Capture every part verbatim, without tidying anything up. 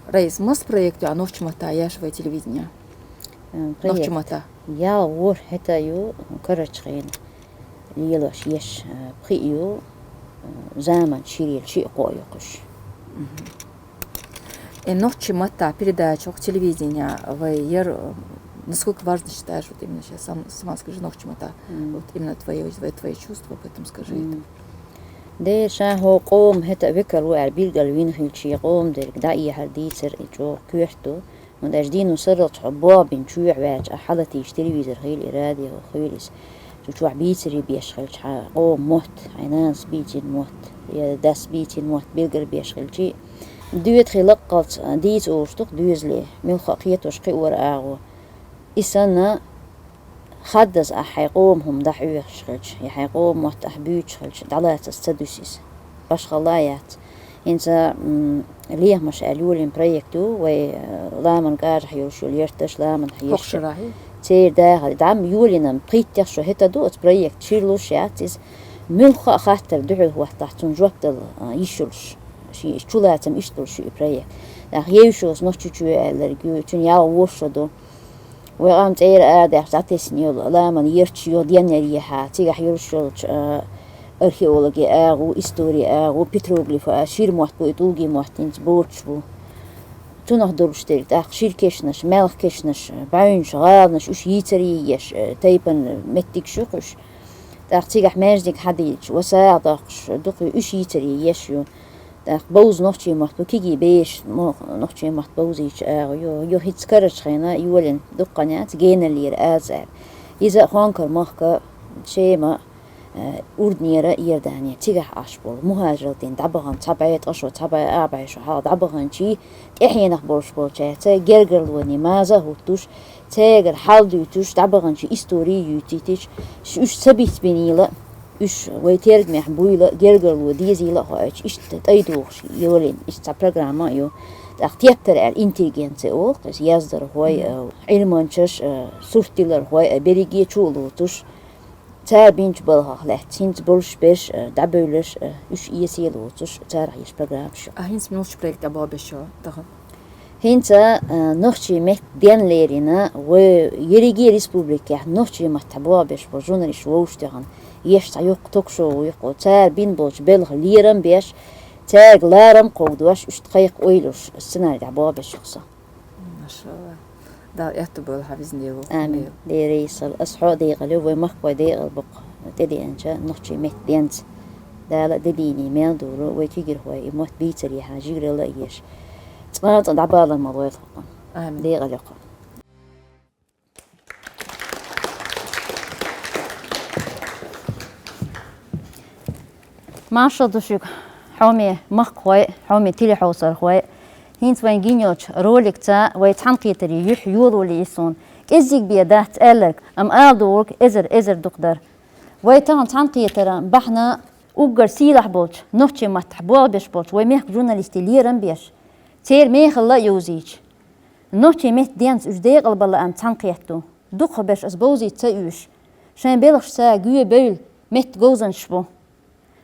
Раиса, мас проект ю а нохчийн маттахь еш вай телевидение? Э, проект. Нохчийн маттахь. Ялх ворхӀ хӀета ю, карарчу хенахь лелош еш, э, пхиъ ю, э, заман ширел шиъ кхоъ ю кхуш. Мгм. Э, нохчийн маттахь передача хӀокху телевидение вай яр, э, насколько важно считаешь, вот именно сейчас, сам, сама скажи, нохчийн маттахь, мгм, вот именно твои, твои, твои чувства, поэтому скажи это. Мгм. Дера ша хӀокху къоман хӀета векал ву аьлла билггал вина хилча, шен къоман дерг дӀаэхьар дийцар и чӀогӀа коьрта ду. ХӀунда аьлча дийно сарралц хьо болх бина чоьхьа ваьлча, ахь хьалатийча телевизор хила и, радио хила иза. Цу чохь бийцаре беш хилча, хьан къоман мотт, хьайн нанас бийцина мотт, я дас бийцина мотт билггал беш хилчий, доьта хи лаккхалц дийца олуш ду-кх доьзале, муьлхха а кхетош кхиор агӀо. И санна, хаддаза ахь хьайн къоман хӀума дӀахьоьхуш хилча, я хьайн къоман мотт ахь буьйцуш хилча, дӀалацаза ца дуьсу иза. Башхалла а яц. ХӀинца, м, «Лехамаш» аьлла йолийна проект ю, вай, э, ламан кӀажахь йолуш йолу ярташ, ламанахь еш. ХӀокху шарахь? Церан дахар. ДӀа-м йолийна, пхийттех шо хӀета ду оцу проект, шира луш яц иза. Муьлхха а хаттар дуьхьал хӀоттахь, цунна жоп дала, а, йиш йолуш. Шен чулацам иштта долуш ю и проект. ТӀаккха Евшос Нохчийчоь аьлларг ю, цуьнан ялх ворхӀ шо ду. Вай къам цӀера арадаьхча дӀатесна йолу ламан ярташ ю денъян ехьа, цигахь йолуш йолчу, а, археологийн агӀо, историн агӀо, петроглифы, а, шира мотт бу, и тӀулгийн мотт хӀинца боцуш бу. Цунах долуш дерг, тӀаккха шира кешнаш, маьлхан кешнаш, бӀаьвнаш, гӀаланаш, уьш йийцаре еш, а, тайпана меттигаш ю кхуьш. ТӀаккха цигахь маьждиг хьадийцча, ва сагӀа доккхуш, дукха уьш йийцаре еш ю. ТӀаккха бовза нохчийн мотт бу, кегий бераш мо-, нохчийн мотт бовзийча агӀо ю. Ю хӀинца карарчу хенахь йолийна дуккха а яц, геналлера аз аьлла. Иза а Хонкар-махка, Шема, э, Урднера, Иордане, цигахь Ӏаш болу мухӀажаралла дина дӀабахана цхьа бӀе ткъа шо, цхьа бӀе а бӀе шо хьалха дӀабаханчий, тӀаьхьенах болуш болчаьрца гергарлонийн маза а хӀуттуш, цаьргара хьал дуьйцуш, дӀабаханчийн истори а юьйцуьйтуш, уьш ца бицбинийла, уьш вай тергамехь буйла, гергарло дезийла а хоуьйтуш, иштта тӀайдохуш йолийна, иштта цхьа программа а ю. ТӀаккха тептар аьлла интеллигенци олу, то есть яздархой, э, Ӏилманчаш, э, суртдилархой, э, берриге чу а лоцуш, цара бинчу балхах лаьцна, хӀинца болуш берш, э, дӀабевлларш, э, уьш эсе а лоцуш, царах еш программаш ю. А хӀинца муьлхачу проекте болх беш ю тахана? ХӀинца, а, нохчийн меттан денна лерина, вай ерриге республикехь нохчийн маттахь болх беш болу журналисташ вовшахтоьхна, еш цхьа йоккха ток-шоу ву кху. Цара бина болчу белхан лерам беш, цаьрга ларам кховдош, уьш тхайкха ойла луш, сценарий тӀехь болх беш ю-кх со. Машалла. Дала аьтто бойла хьан везан Дела. Амин. Дера йисал, ас хьо а декъала ю, вай махкахой декъала бу-кх тӀедеанча нохчийн меттан денца. Дала а де дийне мел долу, вай кегийрхой и мотт бийцарехьа жигаралла а еш. Цкъа а цкъа дӀабалар ма лойла хӀокхунна. Амин. Декъала ю-кх. Маршалла ду шуьга, хьоме махкахой, хьоме телехьовсархой. ХӀинца вайн гина йолчу роликца вай цхьаьнакхетаран юьхь йолале йиш ю суна. КӀеззиг бен дац аьлларг, амма ала догӀург эзар-эзар дукха дара. Вай тахана цхьаьнакхетаран бахьана уггар сийлахь болчу, нохчийн маттахь болх беш болчу вай мехкан журналистийн лерам беш, церан мехалла а йовзийча, нохчийн меттан денца уьш декъалбан лаам цхьаьнакхетта ду. Дукхахберш ас бовзийта ца оьшу. Шайн белхашца гоьбевлла меттан говзанчаш бу.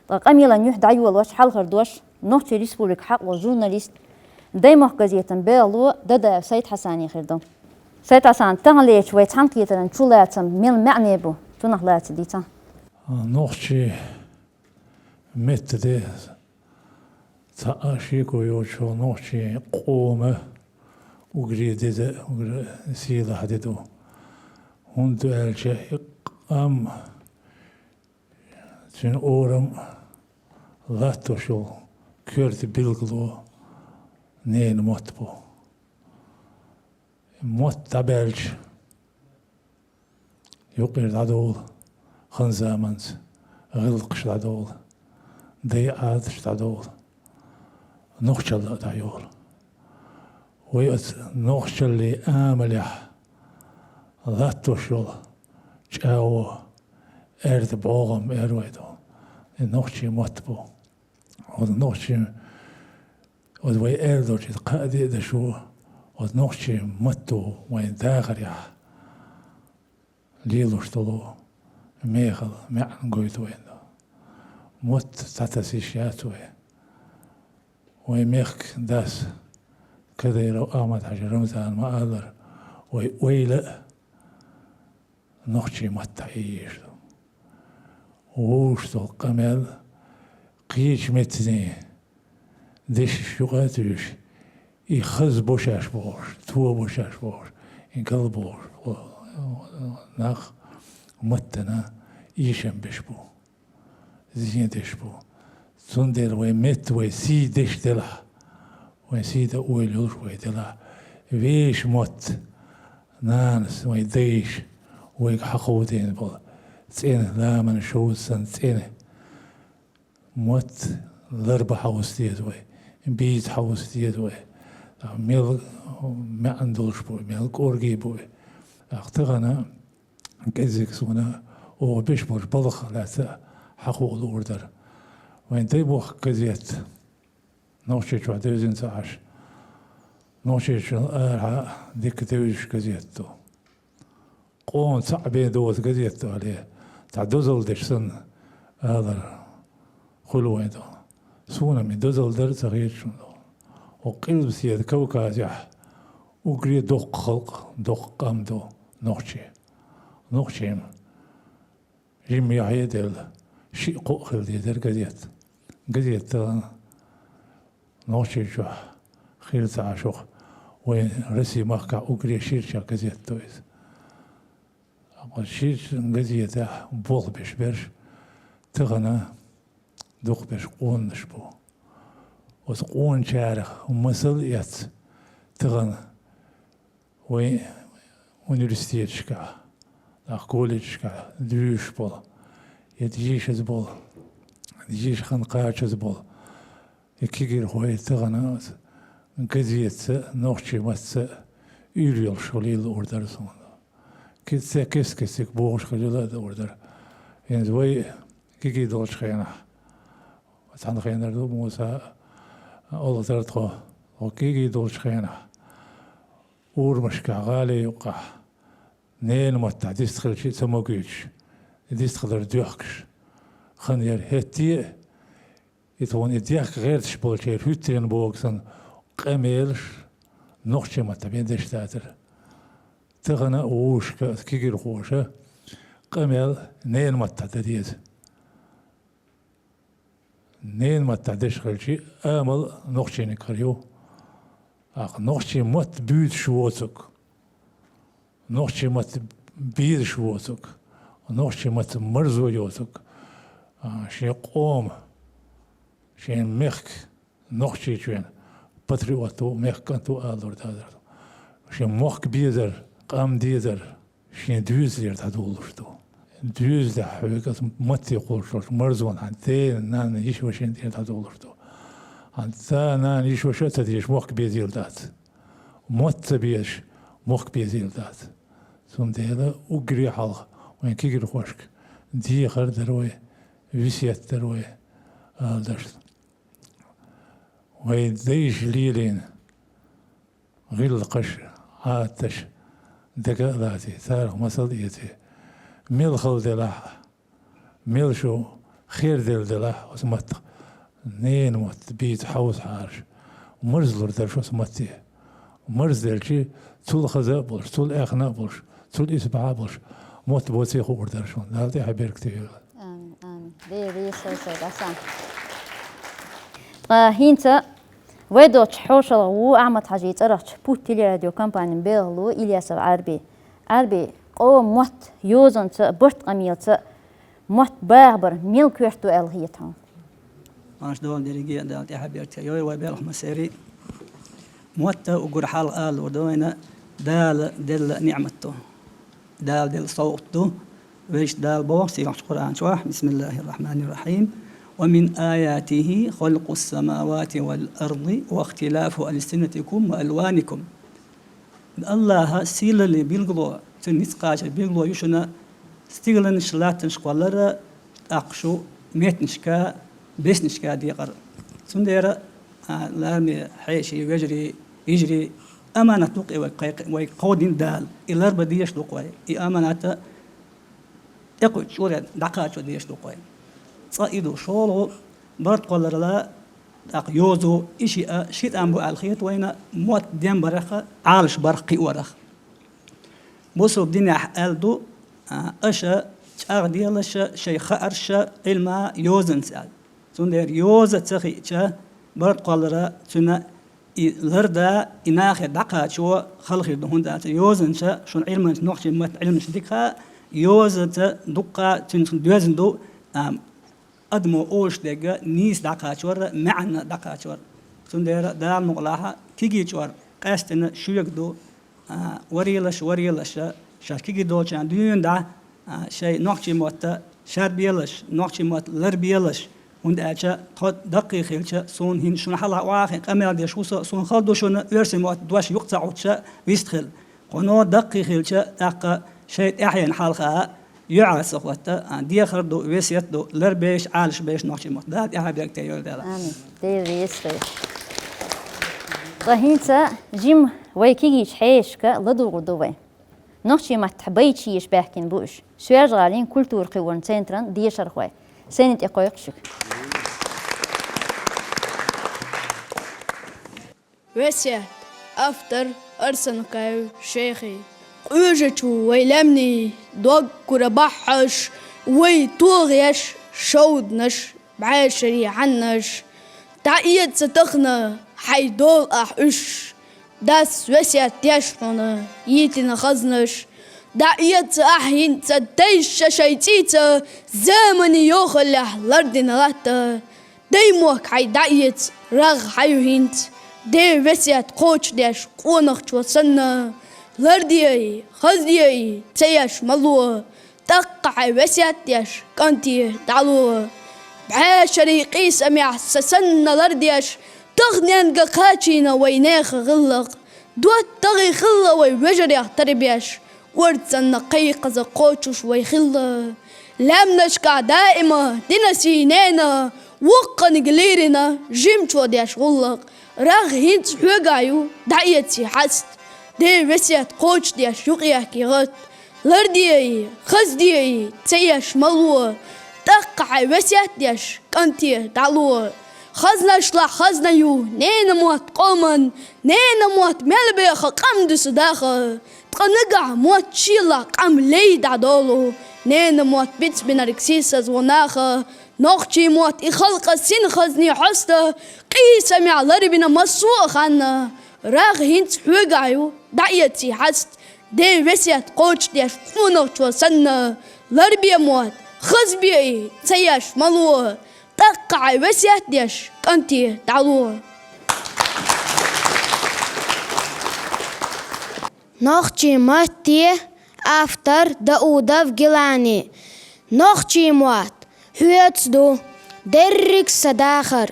Ткъа къамелан юьхь дӀайолош, хьалхара дош, Нохчийн Республикан хьакъ волу журналист, Даймохк газетан бегӀло Дадаев Сайд-Хьасане хир ду. Сайд-Хьасан, таханлерчу вай цхьаьнакхетаран чулацам мел маьӀне бу, цунах лаьцна дийцахьа. Нохчийн меттан де цхьа а шеко йоцуш йолу нохчийн къоман уггаре деза, уггаре сийлахь де ду. ХӀунда аьлча и къам, цуьнан орам латтош йолу коьрта билгало ненан мотт бу. Мотт дӀабаьлча, юкъера дӀадолу хан-заманца гӀиллакхаш дӀадолу, дайн Ӏадаташ дӀадолу, нохчалла а дӀайолу. Вай оцу нохчаллин амалехь латтош йолу чӀагӀо, аьрда бӀогӀам эр вай ду. И нохчийн мотт бу. Оцу нохчийн, оцу вай аьлла долчу кхаа де а дашо, оцу нохчийн матто вайн дахарехь лелош долу мехала маьӀна гойту вайна. Мотт цхьатаса йиш яц вай. Вайн мехкан дас Кадыров Ахьмад-Хьажа Рамзана ма-аллара, вай ойла а нохчийн маттахь езаш ду. Вовшах долу къамел кхечу меттанийн дешнаш юкъа а туьйсуш, и хаза бо шаьш бохуш, то бо шаьш бохуш, и гал бохуш, нах маттана эшам беш бу, зен деш бу. Цундела вайн метта вай сий деш делахь, вайн сий дан ойла йолуш вай делахь, вешан мотт, нанас, вайн дайша вайга хьакховдийна болу цӀена, ламанан шовзткъа санна цӀена мотт ларба хьовса деза вай, бийца хьовса деза вай. Мел маьӀна долуш бу, мел кӀоргий бу. ТӀаккха тахана кӀеззиг суна оха беш болчу балхах лаьцна хьакхо луур дара. Вайн дай бохку газет Нохчийчохь девзина ца Ӏаш, Нохчийчуьра арахьа дика девзаш газет ду. Къоман цхьаъ бен доцу газет ду аьлла, цхьа дозалла деш санна алар хуьлу вайн ду. Суна-м и дозалла дара а ца хета шуна ду. Оцу Къилбаседа Кавказехь уггаре доккха халкъ, доккха къам ду нохчий. Нохчий-м жимма яхье а делла, шиъ-кхоъ хила дезара газет. Газет тахана Нохчийчохь хир ца Ӏаш, вайн Россин махкахь уггаре ширачех газет ду иза. Оцу ширачу газетехь болх беш берш тахана дукхахберш къонанаш бу. Оцу къоначарах масал а эцна, тахана вайн университеташкахь, нах колледжашкахь дуьйцуш болу, я дешаза болу, дешхан кхачаза болу и кегийрхой тахана газетца а, нохчийн маттаца а уьйр йолуш хуьлийла луур дара суна. Кест-кеста бохуш хилийла а луур дара. ХӀинца вай кегий долчу хенахь, цхьана хенара ду, Муса, олхазар тхо, тхо кегий долчу хенахь, урамашкахь, гӀалин юккъехь, ненан маттахь дистхилча а ца магойтуш, дистхилар доьхкуш хан яра. ХӀетте а и тхуна и дехка гӀерташ болчеран хӀуьттаренна боху санна, къамелаш нохчийн маттахь бен деш дацара. Тахана а вовшашка, аса кегийрхоша, къамел ненан маттахь дан деза. Ненан маттахь деш хилча, амал нохчийниг хир ю. ТӀаккха нохчийн мотт буьйцуш воцург, нохчийн мотт безаш воцург, нохчийн маттаца марзо йоцург, а, шен къоман, шен мехкан, Нохчийчоьнан патриот ву, мехкан кӀант ву ала луур дацара. Шен мохк безар, къам дезар шен доьзалера дӀадолалуш ду. Доьзалехь хьоьга аса матте кхуллуш долчу марзонна хьан дена, нанна, йиша-вашина тӀера дӀадолалуш ду. Хьан да, нана, йиша-ваша а ца дезаш, мохк безийла дац. Мотт ца безаш, мохк безийла дац. Цундела уггаре хьалха вайн кегийрхошка дехар а дара вай, весет дара вай, ала дашна. Вайн дайша лелийна гӀиллакхаш, Ӏадаташ дага а лаций, царах масал а эций. Мел хала делахь а, мел шу херделла делахь а оцу маттах, ненан мотт бийца хьовсахьара шу, марзлур дара шу оцу матте. Марзделча, цул хаза а болуш, цул аьхна а болуш, цул исбаьхьа а болуш, мотт боций хуур дара шуна. Дала тӀаьхье беркате йойла. Амин, амин. Дела веза шайшайга Ӏасан. Ткъа хӀинца вай долчу хьошалгӀа ву Ахьмад-Хьажин цӀарахчу «Путь» телерадиокомпанин белхало Ильясов Ӏарби. Ӏарби, къоман мотт йозанца а, барт къамелца а мотт бахабар мел коьрта ду аьлла хета хьуна? Марша догӀу дерриге а, Дала тӀаьхье беркате йойла вай белхан массеран. Мотт уггар хьалха ала луур ду вайна, Дала делла ниӀмат ду. Дала делла совгӀат ду. Везачу Дала боху сийлахьчу Къуръан чохь, бисмиллахир-рахманир-рахим: «Ва мин аятихи халкъус-самавати вал-арди ва ихтилафу алсинатикум ва алваникум». Аллахьан сийлаллин билгало, цуьнан ницкъ кхачар билгало ю шуна стигланаш, латтанаш кхоллар а, тӀаккха шу меттанашка, беснашка декъар. Цундела, а, лараме хьеший, вежарий, йижарий, аманат ду-кх и вайга кхайкх-, вайга кховдийна Дала. И ларбан дезаш ду-кх вай. И аманат тӀекхуьучу чӀоре дӀакхачо дезаш ду-кх вай. Цкъа и ду. ШолгӀа, барт кхолларал ТӀаккха йоза и шиъ а ши тӀам бу аьлла хета вайна, мотт дем барах а, Ӏалаш барах кхиорах. Бусалба динехь аьлла ду, а, аша чӀагӀделаш а, шайн хаарш а Ӏилма йозанца аьлла. Цундела йоза ца хиъча, барт кхоллара цуьнан и ларда, и нахе дӀакхачо хала хир ду, хӀунда аьлча йозанца шуна Ӏилманча, нохчийн маттан Ӏилманча дика хаьа, йозанца дуккха цуьнца доьзна ду, а, адамо олуш дерг нийса дӀакхачор а, маьӀна дӀакхачор а. Цундела Дала мукъалахь кегий чкъор къаьстина шуьйга ду, а, варелаш, варелаш, шаьш кегий долчарна дуьйна дӀа, а, шайн нохчийн мотт шарбелаш, нохчийн мотт ларбелаш, хӀунда аьлча тхо даккхий хилча, суна хӀинца шуна хьалха охьахиъна къамел деш ву со, суна хала ду шуна оьрсийн мотт дош юкъа ца Ӏуттуш вист хила. Кхуьно даккхий хилча, тӀаккха шайн тӀаьхьенна хьалха а, юьхьа ца хӀотта, а, дехар ду, весет ду, ларбеш, Ӏалашбеш нохчийн мотт. Дала тӀаьхьа беркате йойла Дала. Амин. Дела реза хуьлда. Ткъа хӀинца жима вай кегийчу хьешашка ладугӀур ду вай. Нохчийн маттахь байташ еш баьхкина бу уьш. Соьлжа-ГӀалин культура кхиоран центран дешархой. Сайна тӀе кхойкху шуьга. Весет. Автор Арсанкаев Шейхи. Къуьжачу вай лаьмнийн дог кура баххьаш, вай тогӀеш шовданаш, бӀешерийн хьаннаш. ДӀаэца тахана хьайн дола ахь уьш, дас весет деш хьуна йийтина хазнаш. ДӀаэца ахь хӀинца тайша шайн цӀийца, заманан йохаллехь лардина латта. Даймохк хьайн дӀаэца, рагӀ хьан ю хӀинца, ден весет кхочушдеш къонахчо санна. Лардеи, хаздеи ца еш ма ло, тӀаккха хьайн весет деш кӀанте дӀало. БӀешерийн къийсамехь сан санна лардеш, таханенга кхачийна вай нехан гӀиллакх. ДоттагӀий хилла вай вежарех тарбеш, орцанна кхайкхаза кхочуш вай хилла. Лаьмнашкахь даима дина сий ненан, воккханиг лерина жимачо деш гӀуллакх. РагӀ хӀинца хьоьгахь ю, дӀаэций хьаста, ден весет кхочушдеш юкъехкий гӀатта. Лардеи, хаздеи ца еш ма ло, тӀаккха хьайн весет деш кӀанте дӀало. Хазнашлахь хазна ю ненан мотт къоман, ненан мотт мел беха къам ду сан даха. Ткъа нагахь мотт шелахь къам лей дӀадолу, ненан мотт бицбинарг сийсаз ву наха. Нохчийн мотт и халкъан син хазне хьоста, къийсамехь ларбина массо а ханна. РагӀ хӀинца хьоьгахь ю, дӀаэций хьаста, ден весет кхочушдеш къонахчо санна. Ларбе мотт, хазбе и, ца еш ма ло, тӀаккха хьайн весет деш кӀанте дӀало. Нохчийн матте, автор Даудов Гилани. Нохчийн мотт хьоьца ду, дерриг сан дахар,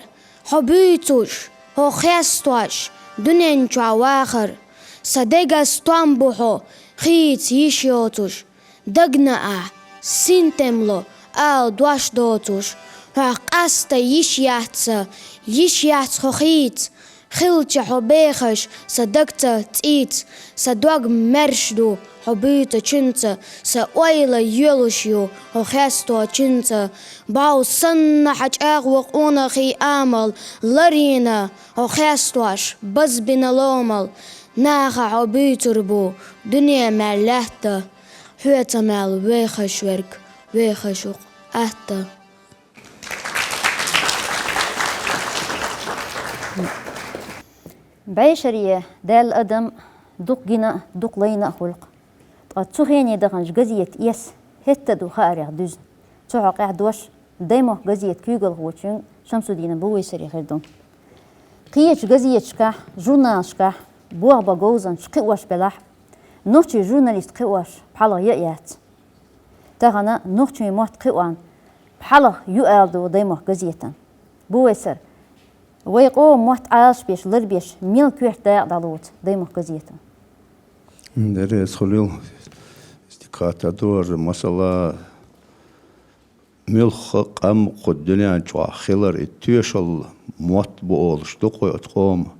хьо буьйцуш, хьо хестош, дуьнен чохь вахар. Сан деган стом бу хьо, хийца йиш йоцуш, дагна ахь, синтем ло, ала дош доцуш. Хьох къаста йиш яц сан, йиш яц хьо хийца. Хилча хьо бехаш, сан дагца цӀийца, сан дог маьрша ду хьо буьйцучуьнца, сан ойла йоьлуш ю хьо хесточуьнца. Бов санна хьан чӀагӀо къонахий амал, ларйина хьо хестош, базбина ломал. Наха хьо буьйцур бу дуьне мел лаьтта, хьоьца мел вехаш верг, вехаш ву-кх атта. БӀешере даьлла адам дукха гина а, дукха лайна а хуьлу-кх. Ткъа цу хене даханчу газета эс хӀетта а ду хаарех дуьзна. Цу хьокъехь дош Даймохк газетан куьйгалхочуьнга Шамсуддинан Бувайсаре хир ду. Кхечу газеташкахь, журналашкахь болх бан говзанчаш кхиош белахь а, нохчийн журналист кхиош пхьалгӀа ян а яц. Тахана нохчийн мотт кхиорна пхьалгӀа ю ала ду Даймохк газетана. Бувайсар, вай къоман мотт Ӏалашбеш, ларбеш, мел коьрта дакъа дӀалоцу Даймохк газето? Дерриг а хуьлийла, стиката дора, масала, муьлхха а къам кху дуьнен чохь хилар и тоьшалла мотт бу олуш ду-кх оцу къоман.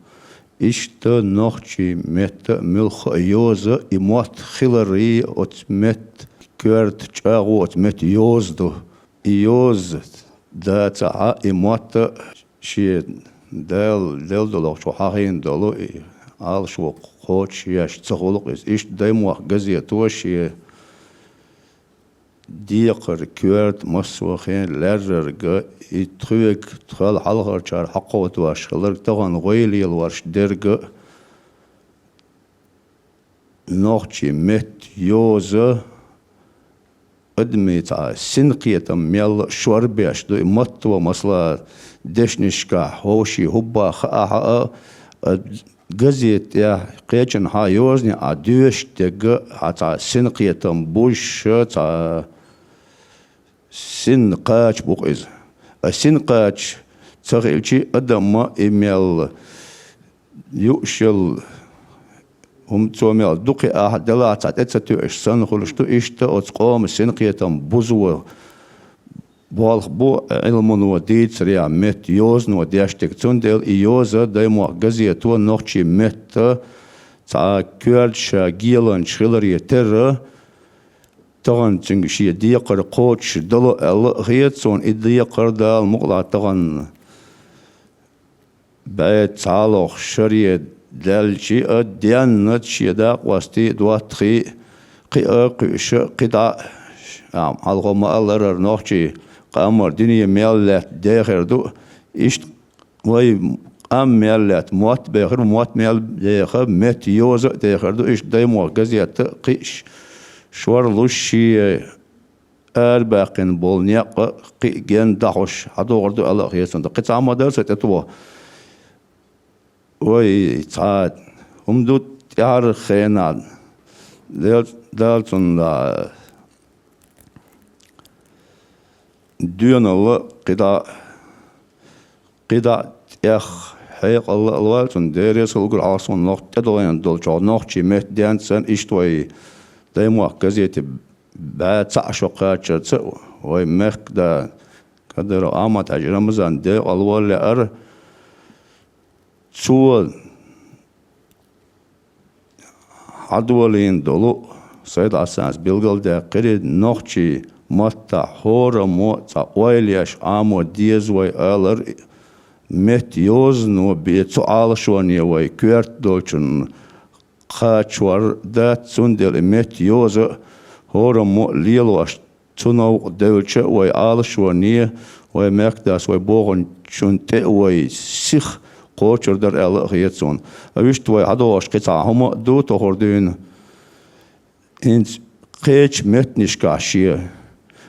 Иштта нохчийн метта а муьлхха а йоза и мотт хиларе, оцу метта коьрта чӀагӀо оцу метта йоза ду. И йоза дацахь а, и мотт а шен Дала делла долу хьахийна долу и Ӏалашо кхочушъеш ца хуьлу-кх иза. Иштта «Даймохк» газето шен декхар, коьрта массо а хенахь лаьррарг, и тхоьга, тхол хьалхарчара хьакховдош хилларг, тахана вай лелош дерг а, нохчийн меттан йоза, адамийн цхьа синкхетам мел шорбеш ду и матто, масала, дешнашкахь хӀовший хӀубба хаахь а, а, газета тӀехь кхечанхьа йозанехь а доьшуш дерг а, хьан цхьа синкхетам бузуш, цхьа син кхача бу-кх иза. А син кхача ца хилчи, адам а и мел юуш йолу хӀума цо мел дукха ахь делахь, цхьа тӀе ца тоьуш санна хуьлуш ду, иштта оцу къоман синкхетам бузо болх бу Ӏилмано, дийцарехь, меттан йозано деш дерг. Цундела и йоза, «Даймохк» газето, нохчийн меттан цхьа коьрта ша геланча хиларе терра, тахана цуьнга шен декхар кхочуш дало аьлла а хета суна, и декхар Дала мукъалахь тахана бӀе цхьалгӀа шаре даьлча а, денна шен дакъост а, доттагӀий а, кхин а кхуьуш а, кхидӀа а, хьалха ма-аллара, нохчийн къам а дуьне мел лаьтта дехар ду. Иштта вай къам мел лаьтта мотт а бехар бу, мотт мел деха меттан йоза а дехар ду. Иштта «Даймохк» газета а кхиъш, шорлуш, шен арабаьккхина болу некъ а кхин а генна дӀахьош хьадогӀур ду аьлла а хета суна. Кхин цхьа хӀума дара сан тӀетоха. Вай цхьа хӀума ду тӀаьхьарчу хенахь, Дала, Дала цунна доьналла кхидӀа, кхидӀа тӀех хьекъал а лойла цунна, Дела реза хуьлда уггар хьалха суна, нохчийн тӀедогӀуш долчу нохчийн меттан денца санна, иштта вай «Даймохк» газете бӀе цхьаъ шо кхачарца а, вай мехкан да Кадыров Ахьмад-Хьаьжин Рамзан декъал вала лаьара. Цо хьадолийна долу, Сайд-Хьасана билгалдаьккхира, нохчийн маттахь хӀораммо а цхьа ойла еш Ӏамо деза вай алар, меттан йозано бен цу Ӏалашоне вай коьрта долчунна кхачор дац, цундела и меттан йоза а хӀораммо а лелош, цу новкъа девлча а вай Ӏалашоне, вай мехкадас вай бохучунна тӀе а вай сиха кхочур дара аьлла а хета суна. А вуьшта вай хьадогӀуш кхин цхьа хӀума а ду тохара дуьйна. ХӀинца кхечу меттанашкахь шен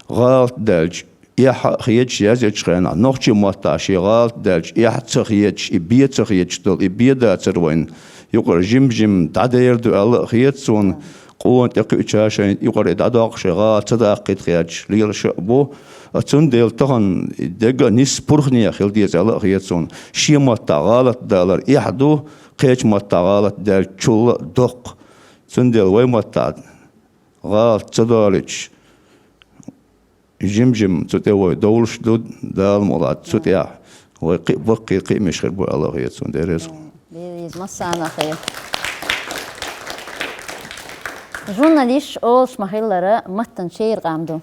гӀалат даьлча, эхь а хеташ язъечу хенахь, нохчийн маттахь шен гӀалат даьлча, эхь а ца хеташ, и бен ца хеташ долу, и бен дацара вайна юкъара жим-жим дӀадер ду аьлла а хета суна. Къона тӀекхуьуча шайна юкъара и дӀадоккхуш, шайн гӀала ца даккхийта хеташ лелаш а бу. А цундела тахана и дерг а нисса пурхане хила деза аьлла а хета суна. Шен маттахь гӀалат далар эхь ду, кхечу маттахь гӀалат даьллачул а доккха. Цундела вай маттахь гӀалат ца долуьйтуш, жим-жим цу тӀе вай довлуш ду, Дала мукъалахь, цу тӀехь вай кхин а баккхий кхиамаш хир бу аьлла а хета суна, Дела реза хуьлда. Дела реза, массарна а хир. Журналисташ олуш ма-хиллара, маттан шера къам ду.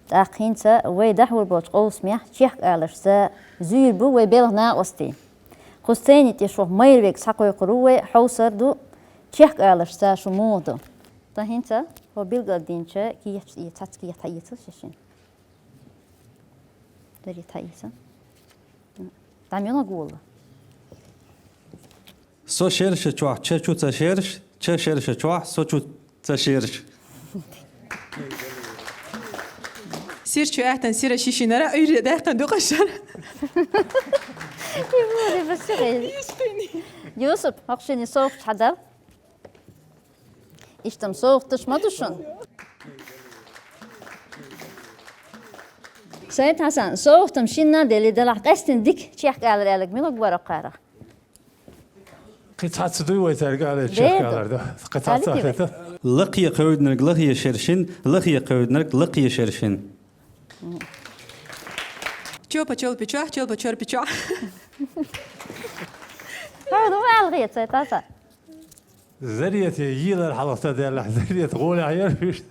ТӀаккха хӀинца вай дӀахьур болчу къовсамехь чехкалашца зуьйр бу вай белхан накъостий. Кху сцени тӀе шух майра верг схьакхойкхур ву вай, хьовсур ду, чехкалашца шу муха ду. Сан хӀинца хьо билгалдинчу кехаташ, э, цхьацца кехат хьаэцал шаьш шина. Даре, тхьаэца. ДӀа муьлха гула? Со шерша чохь ча чу ца шерш, ча шерша чохь со чу ца шерш. Сир чу аьттан сира шишинара, Ӏуьйре даьккхина дукъашара. Юсуп, хьокху шинна совгӀаташ хьадал. Иштта-м совгӀаташ ма ду шуна. Сайд-Хьасан, совгӀат-м шинна а делла, делахь къаьстина дика чехкалар аьлларг мила вара кхарах? Кхин цхьацца дуй вай цаьрга аьлла чехкалар ду? Кхин цхьацца а хета. Лакхе кхевдинарг лахе шершин, лахе кхевдинарг лакхе шершин. Чопа чолпи чохь, чолпа чорпи чохь. Хьо ду аьлла хета, Сайд-Хьасан? Зарете йийла хьалха ца деллахь, Зарета гӀолехь яра вуьшта.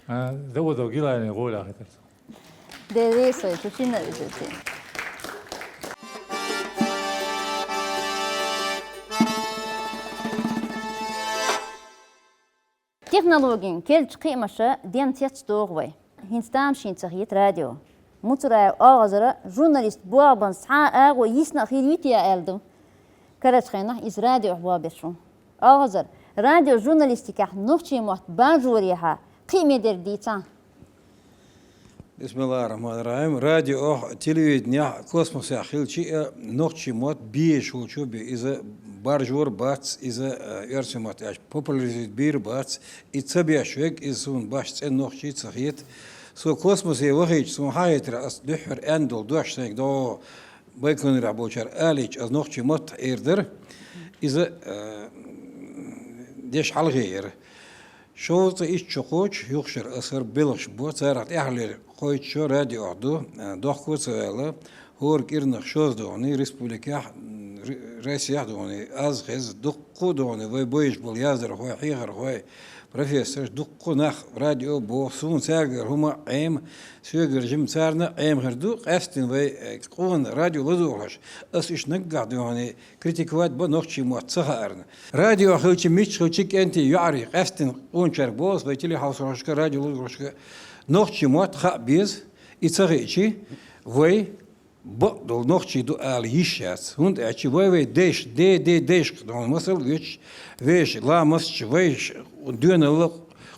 А, Давудов Гилани гӀолехь хетара. Деррисой, цу шинна а вуьшта. Технологийн керлача кхиамаша ден цец догӀу вай. ХӀинца тамашийна ца хета радио. Муцураев Оагазара журналист богӀабан схьа а агӀо йисна а хир йитий аьлла ду. Карарча хенахь иза радиохь богӀабеш ву. Оагазар, радиожурналистикехь нохчийн мотт баржорехьа кхиаме дерг дийцахьа. Бисмиллахир-рахманир-рахим. Радиохь, телевиденехь, космосехь хилчи а, нохчийн мотт бийш волчо бе иза баржор бац, иза, э, оьрсийн мотт аьлча, популяризировать бийр бац, и ца беш вег, иза суна баш цӀен нохчий ца хета. Со космосе вахийча, суна хьахетара ас дуьххьара аьнна долу дош сайга догӀо Байконурехь болчара алийча, ас нохчийн мотт эр дара. Иза, э, деш хьалхе яра. Шовзткъе итт шо кхочу юхшара ас хӀара белхаш бо, царах тӀаьхьарлера кхойтта шо радиохь ду, э, дохко а ца ваьлла, хӀора кӀирнах шозза догӀаний, республикехь, м, р-, Россехь догӀаний, аз хеза, дуккха а догӀаний, вай бойуш болу яздархой, хьехархой, профессорш, дуккха а нах радио боху, суна цаьргара хӀума Ӏема, соьгара жима царна Ӏема хир ду, къаьстина вай, э, къона радио лазорхьаш, ас уьш наггахь догӀаний, критиковать бан нохчийн мотт ца хаарна. Радио хилча, мичча хилча, кӀентий, йоӀарий, къаьстина къоначаьрга боху ас, вай телехьовсархошка, радио лазорхошка, нохчийн мотт хаа беза, и ца хиъчи, вай бакъдолу нохчий ду ала йиш яц. ХӀунда аьлча вай-вай дайш, де-де дайшка, догӀна масал а вуьтуш, вешан ламасташ, вайша доьналла,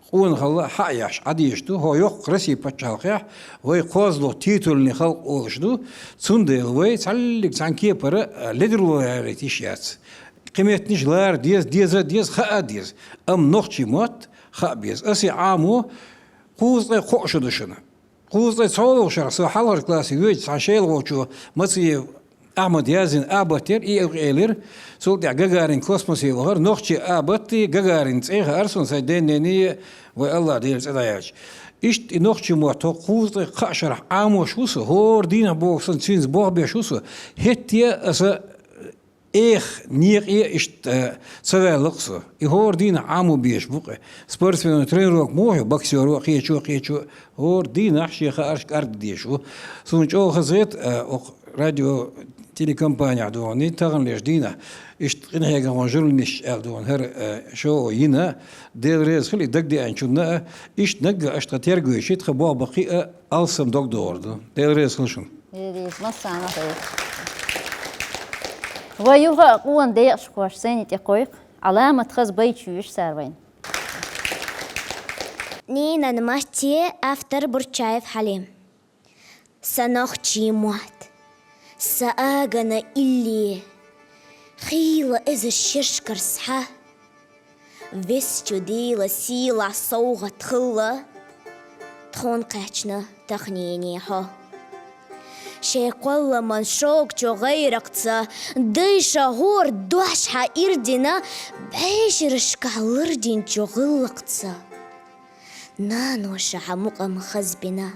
къонахалла хьаъ еш Ӏа дезаш ду, хӀо йоккха Россин пачхьалкхехь вай кхозлагӀа титульный халкъ олуш ду, цундела вай цхьаллиг цхьана кепара, а, ледарло ялийта йиш яц. Кхин меттанаш лара деза, деза а деза, хаа а деза. Амма нохчийн мотт хаа беза. Ас и Ӏамо кхузткъе кхоъ шо ду шуна. Кхузткъе цхьалгӀачу шарахь со хьалхарчу классе воьдучу цхьана шелгӀачо Мациев Ахьмада яздина абат яра, и а элира, цул тӀаьхьа Гагарин космосе вахара, нохчийн абатий, Гагарин цӀе а хаьара суна, сайн ден-нений а, вай АллахӀ Делан цӀе дӀаяьлча. Иштта и нохчийн мотт хӀокху кхузткъе кхаа шарахь Ӏамош ву со, хӀора дийнахь боху санна, цуьнца болх беш ву со, хӀетте а аса Эх, некъе иштта ца ваьлла-кх со. И хӀора дийнахь Ӏамо безаш бу-кх. Спортсмено тренировка ма хьо, боксеро, кхечо, кхечо, хӀора дийнахь шен хаарш кӀаргдан дезаш ву. Суна чӀогӀа хазахета, а, окху радио телекомпанехь догӀаний, таханлерчу дийнахь иштта къинхьегамхойн журналисташ аьлла догӀаний хӀара, а, шоу йина, Дела реза хила и дагадеанчунна а, иштта наггахь аша тхан тергойчи, тхан болх бан кхиа алсам дог догӀур ду. Дела реза хила шуна. Дела реза, массарна а хила. Вай юха а къона декъашхоша сайна тӀе кхойкху, Ӏаламат хаза байташ йоьшу цара вайна. Ненан матте, автор Бурчаев Хьалим. Сан нохчийн мотт, сан агана илли, хийла иза шершкара схьа. Везачу Делан сийлахь совгӀат хилла тхуна кхаьчна таханлерчу хьо. Шен кхолламан шогачу гӀайракхца дайша хӀора дош хьан ирдина, бӀешерашкахь лардинчу гӀиллакхца наноша хьан мукъам хазбина.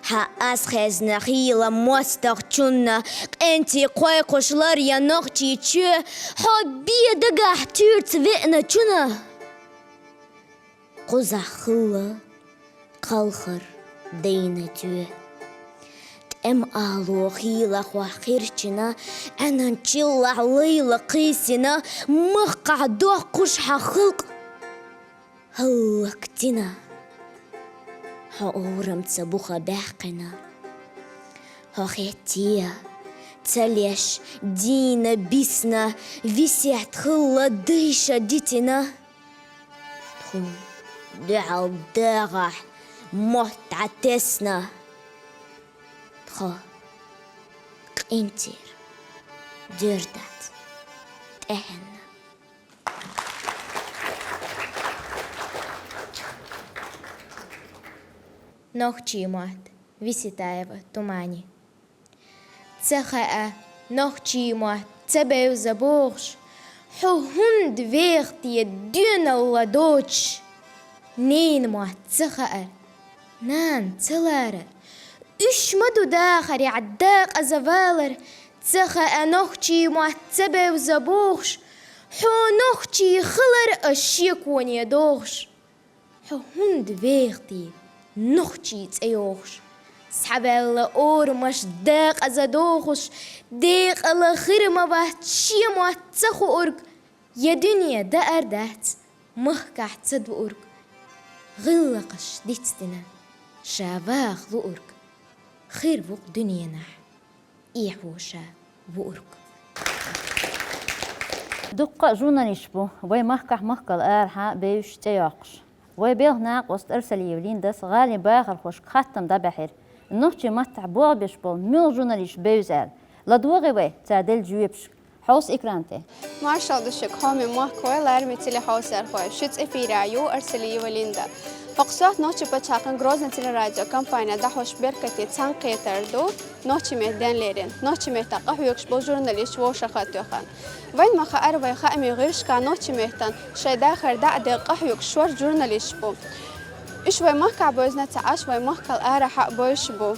Хьан аз хезна хийла мостагӀчунна, къенти кхойкхуш лар я нохчий чоь, хьо бен дагахь туьрца веана чунна. Кхузахь хилла кхалхар дайна тоь. ТӀем ало хийла хьох хирчина, Ӏаьнан чиллахь лайла кхийсина, махкахь дохкуш хьан халкъ хӀаллакдина. Хьо урамца буха баьккхина. Хьо хетте а ца леш, дийна бисна, весет хилла дайша дитина. Тхуна дуьхьал дагӀахь мотт дӀатесна. Тхо къинтӀера дер дац тӀаьхьенна. Нохчийн мотт. Виситаева Тумани. Ца хаьа, нохчийн мотт ца бевза бохуш, хьо хӀунда веха те доьналла доцуш? Ненан мотт ца хаар, нана ца ларар, уьш ма ду дахарехь декъаза валар. Ца хаьа, нохчийн мотт ца бевза бохуш, хьо нохчий хилар ас шеконе дохуш. Хьо хӀунда веха те нохчийн цӀе йохуш? Схьаваьлла орамаш декъаза дохуш, декъала хир ма вац шен мотт ца хуург, я дуьне даар дац Махкахь ца дуург, гӀиллакхаш дицдина, ша ваха луург, хир ву-кх дуьненахь эхьо ша вуург. Дуккха а журналисташ бу вай махкахь, махкал арахьа бевзаш, цӀе йоккхуш. Вай белхан накъост Арсалиева Линдас гӀалин бахархошка хаттам дӀабаьхьира, нохчийн маттахь болх беш болу муьлха журналисташ бевза аьлла. ЛадогӀий вай цара делла жоьпашка. Хьовса экран тӀе. Маршалла ду шуьга, хьоме махкахой, лараме телехьовсархой. Шуьца эфирехь ю Арсалиева Линда. ХӀокху сохьта нохчийн пачхьалкхан Грозный телерадиокомпанехь дӀахьош беркате цхьаьнакхетар ду нохчийн меттан денлерина, нохчийн меттан къахьоьгуш болу журналисташ вовшахтоьхна. Вайна ма-хаъара, вай хаамийн гӀирсашкахь нохчийн меттан шайн дахар дӀа а дехна къахьоьгуш шорта журналисташ бу. Уьш вай махкахь бевзина ца Ӏаш, вай махкал арахьа а бевзаш бу.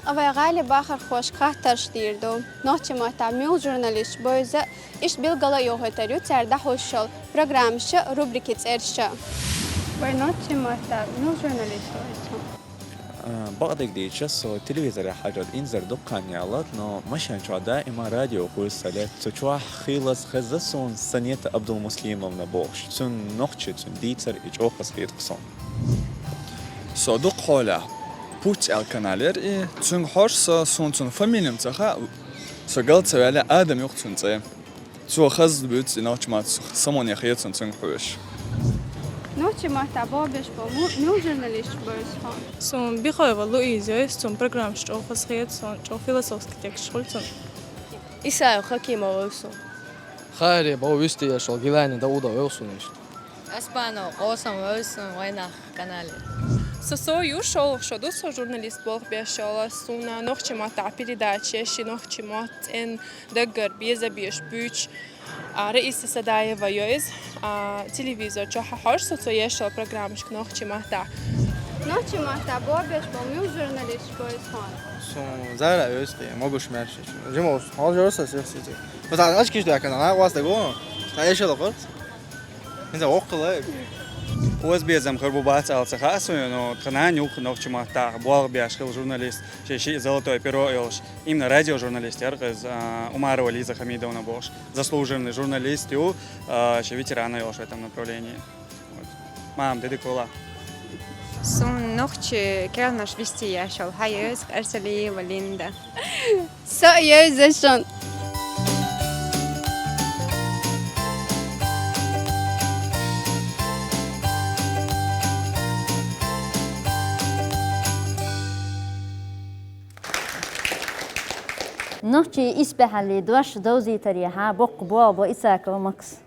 Ткъа вай гӀалин бахархошка хаттарш дийр ду. Нохчийн маттахь муьлха журналисташ бевза, иштта билгала а йохуьйтур ю цара дӀахьош йолу программаша, рубрикийн цӀерша. Вай нохчийн маттахь муьлха журналисташ бевза? А, бакъдерг дийцича, со телевизорехь хьажар инзаре дукха хан яьлла, но машен чохь даима радио хуьйсу ца летта. Цу чохь хийлаза хеза суна Санета Абдулмуслимовна бохуш. Цуьнан нохчийн, цуьнан дийцар и чӀогӀа хазахета-кх суна. Со дукха хьолехь, Пуц аьлла канал яра и, цуьнга хьожуш со, суна цуьнан фамили-м ца хаьа, со гал ца ваьлла, Адам ю-кх цуьнан цӀе. Цо хаза буьйцу и нохчийн мотт, самане хета суна цуьнга хьоьжуш. Нохчийн маттахь болх беш болу му-, муьлха журналисташ бевза хьуна? Суна Бихоева Луиза йовза, цуьнан программаш чӀогӀа хазахета суна, чӀогӀа философски тексташ хуьлу цуьнан. Исаева Хакима вевза суна. Хари бо вистияшол Гилани Дауда вевза суна иштта. Аспанов Къосам вевза суна «Вайнах» канале. Со, со ю, шолгӀа шо ду со журналист болх беш йолу, суна нохчийн маттахь передачаш, нохчийн мотт цӀена даггара беза беш буьйцуш, а, Раиса Садаева йовза, а, телевизор чохь хьожуш со цо еш йолу программашка нохчийн маттахь. Нохчийн маттахь болх беш болу муьлха журналисташ бевза хьуна? Суна Зара вевза, кхин могуш-маьрша. Жима волуш, хьал жора со сих сизи. Вот а очкиш даьккхина, накъост дагон. Ткъа эшала кхуьрц. ХӀинца воккхалла. Оза безам хир бу, бац аьлла ца хаьа суна, но тхан нана юха нохчийн маттахь болх беш хилла журналист, шен шиъ золотое перо а йолуш, именно радиожурналист яра-кх иза, а, Умарова Лиза Хамидовна бохуш, заслуженный журналист ю, а, шен ветеран а йолуш в этом направлении. Вот. Мама, дедик вала. Суна нохчийн керланаш вести еш йолу хьан йовза Арсалиева Линда. Со а йовза шуна. Нохчийн исбаьхьаллин дош довзийтарехьа боккха болх бо Исакова Макса.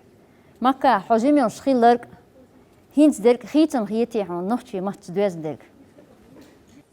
Мака, хьо жима йолуш хилларг, хӀинца дерг хийцам хетий хьуна нохчийн маттаца доьзна дерг?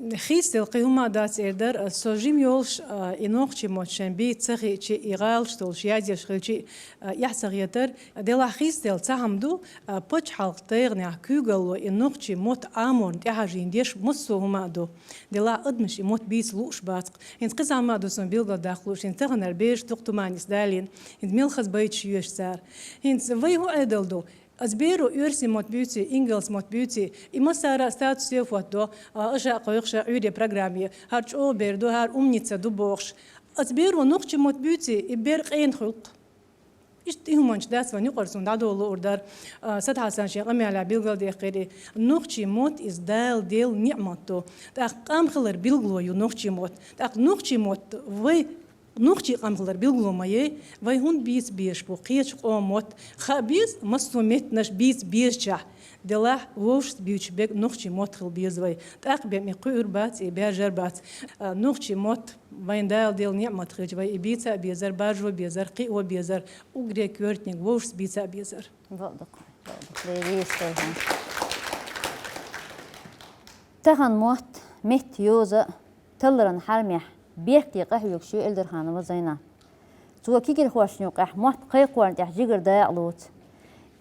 Хийцаделла кхин хӀума а дац эр дара, со жима йолуш, а, и нохчийн мотт шайн бийца ца хиъча, и гӀалаш долуш язъеш хилча, а, эхь ца хетара. Делахь хийцаделла цхьа хӀума ду, а, пачхьалкхан тайгӀанехь куьйгалло и нохчийн мотт Ӏаморна тӀехьажийна деш массо а хӀума а ду. Делахь адамаш и мотт бийца лууш бац-кх. ХӀинца кхин цхьа хӀума а ду суна билгалдаккха лууш, хӀинца таханара бераш дукха туманис далийна, хӀинца мел хаза байташ ю шаьш цара. ХӀинца вай хӀун Ӏедал ду? Аса беро оьрсийн мотт буьйций, ингалс мотт буьйций, и массара а статусе хӀоттадо, а, аша а кхойкхуша Ӏуьйре программе, хӀара чӀогӀа бер ду, хӀара умница ду бохуш. Аса беро нохчийн мотт буьйций, и бер къена хуьлу-кх. Иштта и хӀуманаш дац вайн юкъара суна дӀадолалур дара, а, Садхьасан шен къамелехь билгалдаьккхира и. Нохчийн мотт иза Дала делла ниӀмат ду. ТӀаккха къам хилар билгало ю нохчийн мотт. ТӀаккха нохчийн мотт вай Нохчийн къам хилар билгало ма яй, вай хӀунда бийца безаш бу кхечу къоман мотт? Хаа беза, массо а меттанаш бийца безачохь. Делахь вовшашца буьйцуш берг нохчийн мотт хила беза вай. ТӀаккха бен и кхуьур бац, и баьржар бац. А, нохчийн мотт вайн Дала делла ниӀмат хилча, вай и бийца а безар, баржо безар, кхио безар, уггаре коьртаниг вовшашца бийца а безар. Бакъ ду-кх, бакъ ду-кх, Леви, стойхан. Тахана мотт, меттан йоза а, талларан хьарамехь беркате къахьоьгуш ю Эльдурханова Зайнап. Цо кегийрхошна юкъахь мотт кхайкхорна тӀехь жигара дакъа лоцу.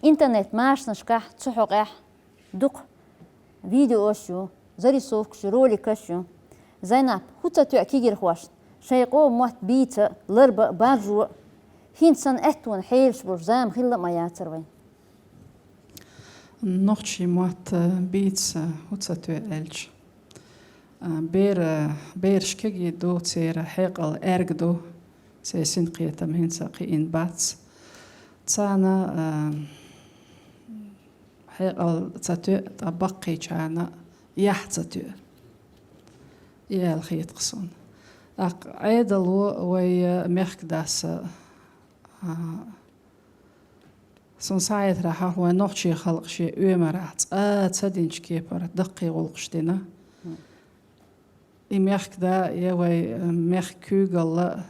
Интернет-машанашкахь цу хьокъехь дукха видеош ю, зарисовкаш ю, роликаш ю. Зайнап, хӀун ца тоьа кегийрхошна шайн къоман мотт бийца а, ларба а, баржо а? ХӀинца санна аьттонан хьелаш болуш зама хилла а ма яцара вайн. Нохчийн мотт бийца хӀун ца тоьа аьлча, а, бер-, бераш кегий ду, церан хьекъал аьрга ду, церан синкхетам хӀинца а кхиийна бац. Царна, а, хьекъал ца тоьа, ткъа баккхийчарна яхь ца тоьа. И аьлла хета-кх суна. ТӀаккха Ӏедало вай, э, мехкадас, а, суна схьахетарехь, вай нохчийн халкъ шен оьмарахь цкъа ца динчу кепара даккхий гӀуллакхаш дина. И мехкада я вай, э, мехкан куьйгалла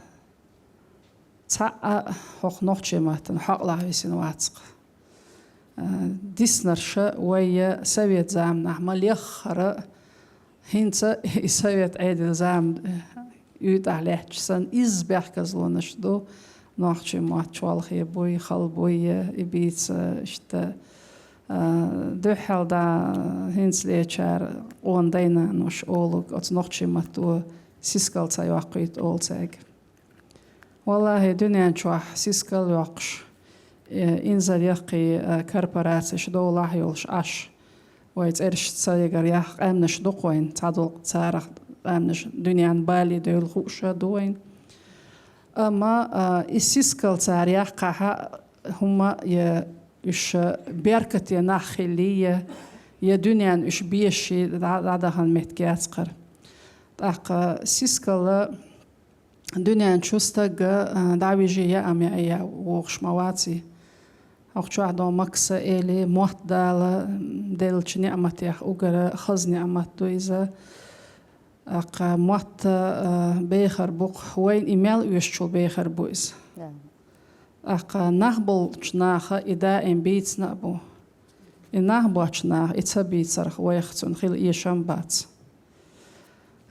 цхьаъ а хӀокху нохчийн маттана хьакъалахь висина вац-кх. Э, диснарш вай я совет заманахь ма леххара, хӀинца и совет Ӏедал зама, э, уьйтӀахь лаьтташ санна, изза бехказлонаш ду. Нохчийн мотт чолхе буй, хала буй, и бийца иштта, а, дуьххьал дӀа хӀинцалечара къона дай-наноша олург оцу нохчийн матто сискал ца йоккхуьйту олу цаьрга. Валлахьи, дуьнен чохь сискал йоккхуш, э, инзаре яккхий, э, корпорацеш довлахь йолуш Ӏаш. Вай цӀераш ца ягар яха къаьмнаш ду-кх вайн, цхьадолу царах къаьмнаш дуьненна балий девлла хууш а ду вайн. Амма, а, и сискал цара яккхахь а, хӀумма я уьш беркате нах хилли, я, я дуьненна уьш беший дӀа-, дӀадахана меттиг яц-кх хӀара. ТӀаккха сискал дуьнен чу стаг, а, дӀавижий яа ам яа вогӀуш ма ваций. ХӀокху чохь дон Макса эли, мотт Дала деллачу неӀматех уггар хаза неӀмат ду иза. ТӀаккха мотт, а, бехар бу-кх, вайна и мел оьшучул бехар бу иза. Да. ТӀаккха нах болчу наха и даим бийцина а бу. И нах боцчу наха и ца бийцарх вайх цунна хила эшам бац.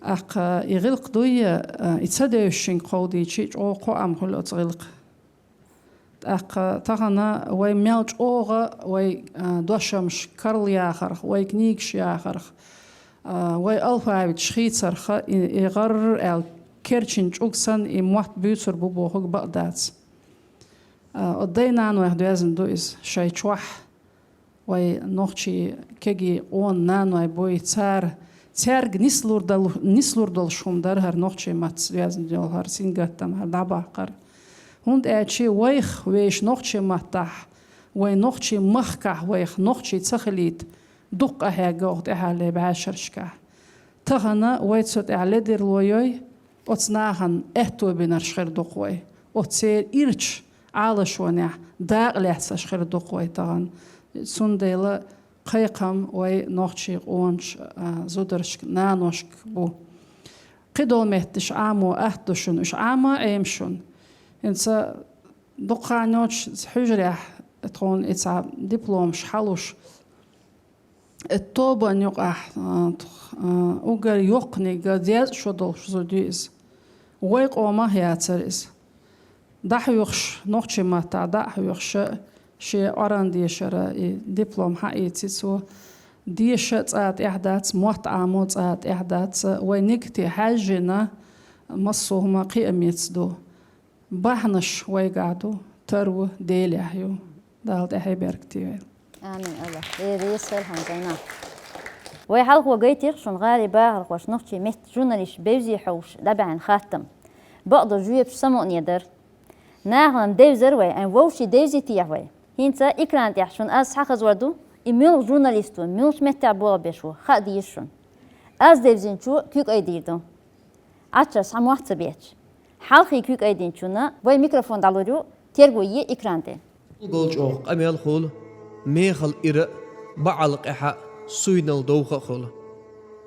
ТӀаккха и гӀиллакх дуй, а, и ца девзачуьнга кховдийчи, чӀогӀа кхоам хуьлу оцу гӀиллакхан. ТӀаккха тахана вай мел чӀогӀа вай, а, дошамаш карла яхарх, вай книгаш яхарх, а, вай алфавиташ хийцарх, и, и гӀарр аьлла керчина чӀуг санна и мотт буьйцур бу бохург бакъдац. А, оцу дай-нанойх доьзна ду иза шайн чохь. Вай нохчий кегий къона наной буй, цара, цаьрга нислур дол-, нислур долуш хӀума дара хӀара нохчийн маттаца доьзна йолу хӀара сингаттам, хӀара дӀабаккхар. ХӀунда аьлча вайх, вешан нохчийн маттахь, вайн нохчийн махкахь вайх нохчий ца хилийта, дуккха къахьегна оха тӀаьхьарлера бӀешерашкахь. Тахана вай цу тӀехь ледарло йой, оцу нахана аьтто бинарш хир ду-кх вай. Оцу церан ирчу Ӏалашонехь дакъа лаьцнарш хир ду-кх вай тахана. Цундела кхайкхам вай нохчийн къоначу, а, зударшка, наношка бу. Кхидолу метташ Ӏамо атта ду шуна, уьш Ӏама а Ӏема шуна. ХӀинца дукха хан йоцуш хьуьжарехь тхуна и цхьа дипломаш хьалуш, э, тобанна юкъахь, а, тх-, а, уггар йоккханиг, деза шо долуш зуда ю иза. Вай къомах яцара иза. ДӀахьоьхуш, нохчийн маттахь дӀа а хьоьхуш, шен Ӏоран дешара и диплом хьаийци цо. Деша цкъа тӀехь дац, мотт Ӏамо цкъа тӀехь дац, вай нигате хьаьжжина, массо а хӀума кхиамец ду. Бахьанаш вайгахь ду, тар ву Делехь ю. Дала тӀаьхье беркате йойла. Амин, Аллах. Э, веза хила хьан зайна. Вай хьалхо гайтира шуна гӀалин бахархоша нохчийн меттан журналисташ бевзий хьовсуш дӀабаьхьна хаттам. Бакъдолу жоьпаш самукъане дара. Нахана девзара вай, айн вовший девзийтехьа вай. ХӀинца экран тӀехь шуна аз схьахазор ду, и муьлха журналист ву, муьлхачу меттехь болх беш ву, хаа деза шуна. Аз девзинчо куьг айдийр ду. Ӏаччара схьа мотт ца бетташ. Хьалхе куьг айдинчунна вай микрофон дӀалур ю, терго е экран тӀе. Гул чӀогӀа къамел хуьлу, мехала ира а, баьӀал къаьхьа а, суйнал довха а хуьлу.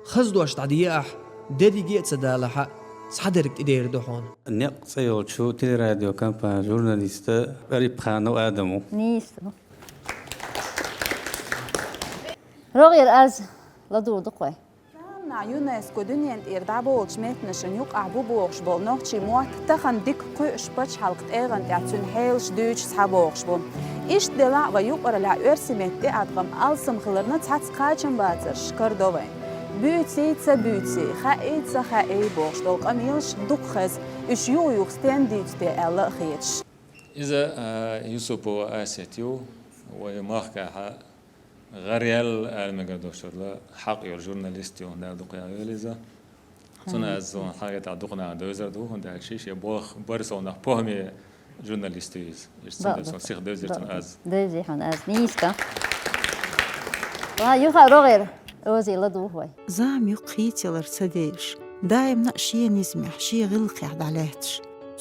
Хаза дош дӀадеа ахь, дерриге а ца далахь а, цхьадерг тӀедер ду хьуна. Некъ цӀе йолчу телерадиокомпанин журналиста Арипханов Адам ву. Нийса. РогӀера аз ладугӀур ду-кх вай. Заманахь ЮНЕСКО дуьнен тӀера дӀаболучу меттанашна юкъахь бу бохуш болу нохчийн мотт тахана дика кхуьуш пачхьалкхан тӀегӀан тӀехь цуьнан хьелаш дуьйцуш схьабогӀуш бу. Иштта делахь а вай юкъараллехь оьрсийн меттан тӀеӀаткъам алсам хиларна цхьацца кхачамбацарш карадо вайн. Буьйций, ца буьйций, хаий, ца хаий бохуш долу къамелаш дукха хеза, уьш юха-юха стенна дуьйцу те аьлла а хеташ. Иза, а, Юсупова Асет ю, вай махкахь гӀараяьлла ала мегар долуш долу хьакъ йолу журналист ю, Дала дукха йойла иза. Цунна аз, цунна хьагӀ тӀехь дукха наха девзар ду, хӀунда аьлча шен болх барсовнах похӀме журналист ю иза. Иштта цундела сон сиха девзира цунна аз. Девзи хьуна аз. Нийса. Ва, юха рогӀера Ози ладувгӀа вай. Зама юкъ хийцаялар ца деш, даимна а шен низамехь, шен гӀиллакхехь дӀалаьтташ.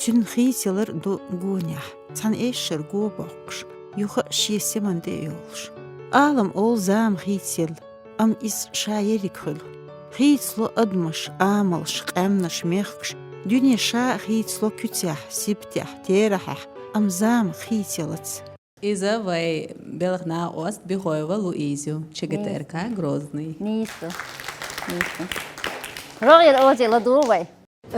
Цуьнан хийцаялар ду гонехь, цхьана эшшара го боккхуш, юха а шен семан тӀе а йолуш. Алам олу зама хийцаелла, амма иза ша ерриг хуьлу. Хийцало адамаш, амалш, къаьмнаш, мехкаш, дуьне ша а хийцало куьцехь, сибтехь, терахьехь, амма зама хийцаялац. Иза вай белхан накъост Бихоева Луиза ю, ЧГТРК Грозный. Нийса. Нийса. РогӀера Ози ладувгӀа вай.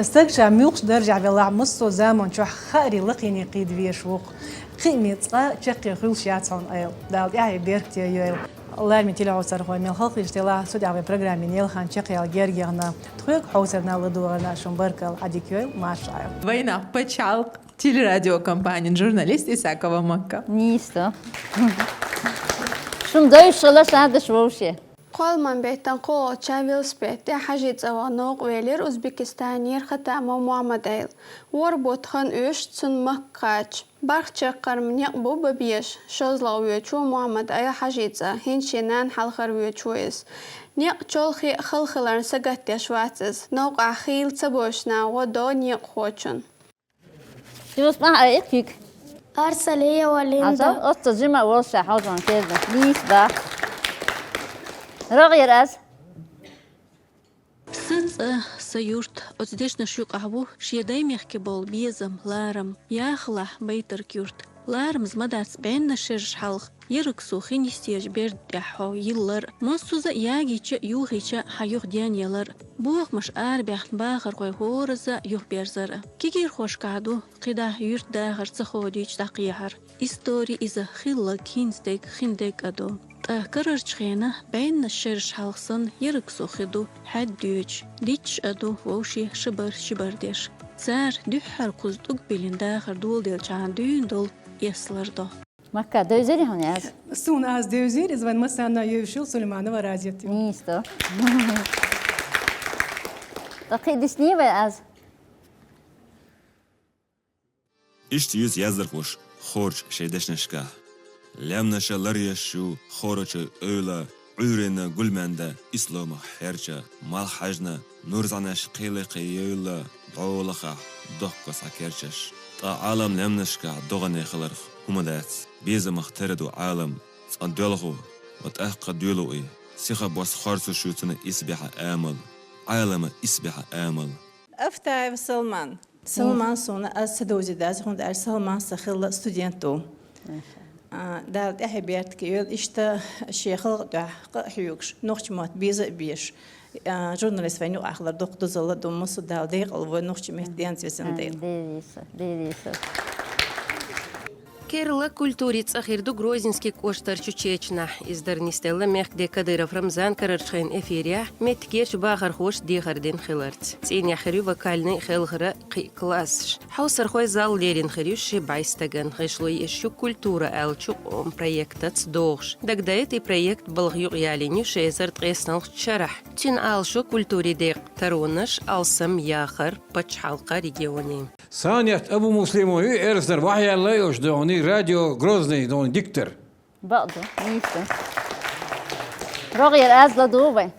Стаг ша муьлххачу даржехь велахь, массо а заман чохь хаарий лакхене кхийда везаш ву-кх. Кхиаме цкъа чаккхе хуьлуш яц хьуна айла. Дала тӀаьхье беркате йойла. Лараме телехьовсархой, мел хьалхалуш делахь, цу тӀехь вайн программин елхан чекхъяла герга яхана, тхоьга хьовсарна, ладугӀарна шун баркалла, Ӏадика йойла, марша Ӏайла. Вайнах пачхьалкх. Телерадиокомпанин журналист Исакова Макка. Нийса. Шун девзаш хила ша даш вовше. Кхолламан беттан кхоалгӀача велосипед тӀехь хьажий цӀа ваха новкъа велира Узбекистанера Хатамов Мухьаммад-Ӏела. ВорхӀ бутт хан оьшуш цунна Макка кхача. БархӀ чаккхарма некъ бу бан безаш, шозлагӀа воьдуш ву Мухьаммад-Ӏела хьажий цӀа, хӀинца шен нанна хьалхара воьдуш ву иза. Некъ чолхе а хала хиларна сагатдеш вац иза. Новкъахь хийла ца боьдуш нах гӀо до некъахочун. Шимас мах а икхик. Арсалиева Линда. Хьажал, оццо жима а волуш ша хьалжон кеза. Нийса бах. РогӀера аз. Сан цӀа, сан юрт, оцу дешнаш юкъахь ву шен даймехке болу безам, ларам, яхалахь Байтарк юрт. Ларамаза ма дац бӀеннаш шераш хьалха, ерриг сов хин йистечу берда тӀехь хьо йиллар, массуза а ягийча а, юхийча а хьан юха денъялар. Бохамаш арабаьхна бахархой хӀоразза а юхаберзар. Кегийрхошкахь ду кхидӀа юьртдахар ца ходийча дӀакхехьар. Истори иза хилларг хӀинца дерг, хин дерг а ду. ТӀаккха карарчу хенахь бӀеннаш шераш хьалха санна ерриг сов хи ду, хьаьдда доьдуш, дитташ а ду вовшийн ши бар, ши бар деш. Цара дуьххьара кхуза тӀулг биллина дахар доладелчахьана дуьйна долу эслар до. Макка, девзира хьуна аз? Суна аз девзира, иза вайн массарна а евзаш йолу Сулейманова Разият ю. Нийса. Ткъа кхин диснийн вай аз? Иштта юьсу яздархоша хӀорачу шайн дешнашкахь. Лаьмнаша ларъеш ю хӀорачу эвла, Ӏуьйренна гулменда исломах хьерча, малх хьаьжна, нур зӀаьнеш кхеле-кхе евлла, дӀо лахахь дохко схьакерчаш. Ткъа Ӏалам лаьмнашкахь догӀане хиларх хӀума дац. Безамах тера ду Ӏалам, цкъа доьлху, ва тӀаккха доьлу и. Сиха бос хорцуш ю цуьнан исбаьхьа амал, Ӏалама исбаьхьа амал. Афтаев Салман. Салман суна аз ца довзийта дац, хӀунда аьлча Салман сан хилла студент ву. А, Дала тӀаьхье беркате йойла, иштта шен халкъа тӀехь къа а хьоьгуш, нохчийн мотт беза а безаш. А, журналист вайн юкъахь хилар дукха дозалла а ду, массо а Дала декъал войла нохчийн меттан денца везан дела. Дерриса, дерриса. Керла культурин цӀа хир ду Грозненский кӀоштарчу Чечнахь. Иза дара нисделла мехкан де Кадыров Рамзан карарчу хенан эфирехь, меттигерчу бахархоша дехар дина хиларца. ЦӀийнехь хир ю вокальный а, хелхаран а кхин а классаш. Хьовсархойн зал лерина хир ю ши бӀе стагана. ГӀишло еш ю «Культура» аьллачу къоман проектаца догӀуш. Дагадайта, и проект балха юкъаялийна ю ши эзар ткъеснолгӀачу шарахь. Цуьнан Ӏалашо культурин декъан таронаш, алсам яхар пачхьалкхан, регионийн. Санет Абумуслимов ю, Эрсанара вахьаяьлла йолуш догӀанийн радио Грозный догӀанийн диктор. Бакъду, нийса. РогӀера аз ладугӀу вай.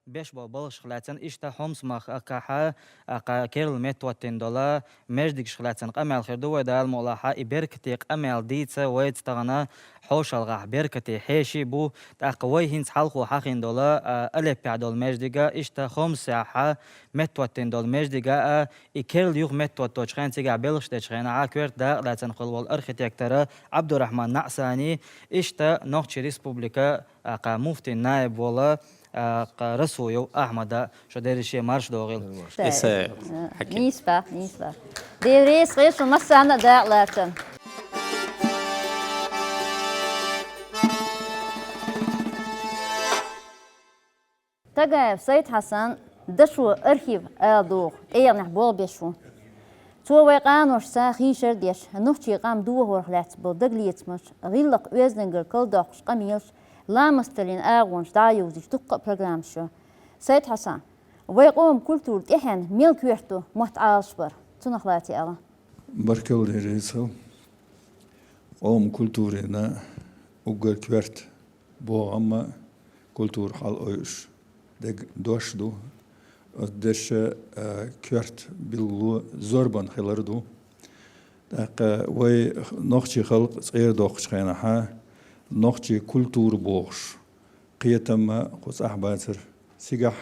Беш болу балхашка лаьцна иштта Хьомс-махкахь, а, кху керла меттахӀоттийна долу маьждигашка лаьцна къамел хир ду вай, Дала мукъ лахь, и беркате къамел дийца вайца тахана хьошалгӀахь беркате хьеший бу, тӀаккха вай хӀинца хьалхо хьахийна долу, а, Алеппехь долу маьждиг а, иштта Хьомсехь меттахӀоттийна долу маьждиг а, и керла юха меттахӀотточу хенахь, цигахь белхаш дечу хенахь, коьрта дакъа лаьцна хилла волу архитектор Абдурахман Наъсани, иштта Нохчийн Республика, а, кху муфтин наиб волу, а, кху Расуев Ахьмад а. Шу дерриш а марша догӀийла. Эсэ, Хьаким. Нийса бах, нийса бах. Дела реза хуьлда шун массарна а дакъа лаьцна. Тагаев Сайд-Хьасан дашо архив ала догӀу тӀегӀанехь болх беш ву. Цо вайн къаношца хийшар а деш, нохчийн къам дохорах лаьцна болу дагалецамаш, гӀиллакх-оьздангалла карладоккхуш къамелаш, ламасталлин агӀонаш дӀа а йовзуьйтуш дуккха а программаш ю. Сайд-Хьасан, вайн къоман культуран тӀаьхьенна мел коьрта ду мотт Ӏалашбар? Цунах лаций ала. Баркалла, деррисал. Къоман культурина уггар коьрта богӀамма культура хьалаойуш дег дош ду. Оцу дешан, а, коьрта билгало зорбан хилар ду. ТӀаккха вай нохчий халкъ цӀера доккхучу хенахьа нохчий культура бохуш кхетам а кху цӀахь бацара. Цигахь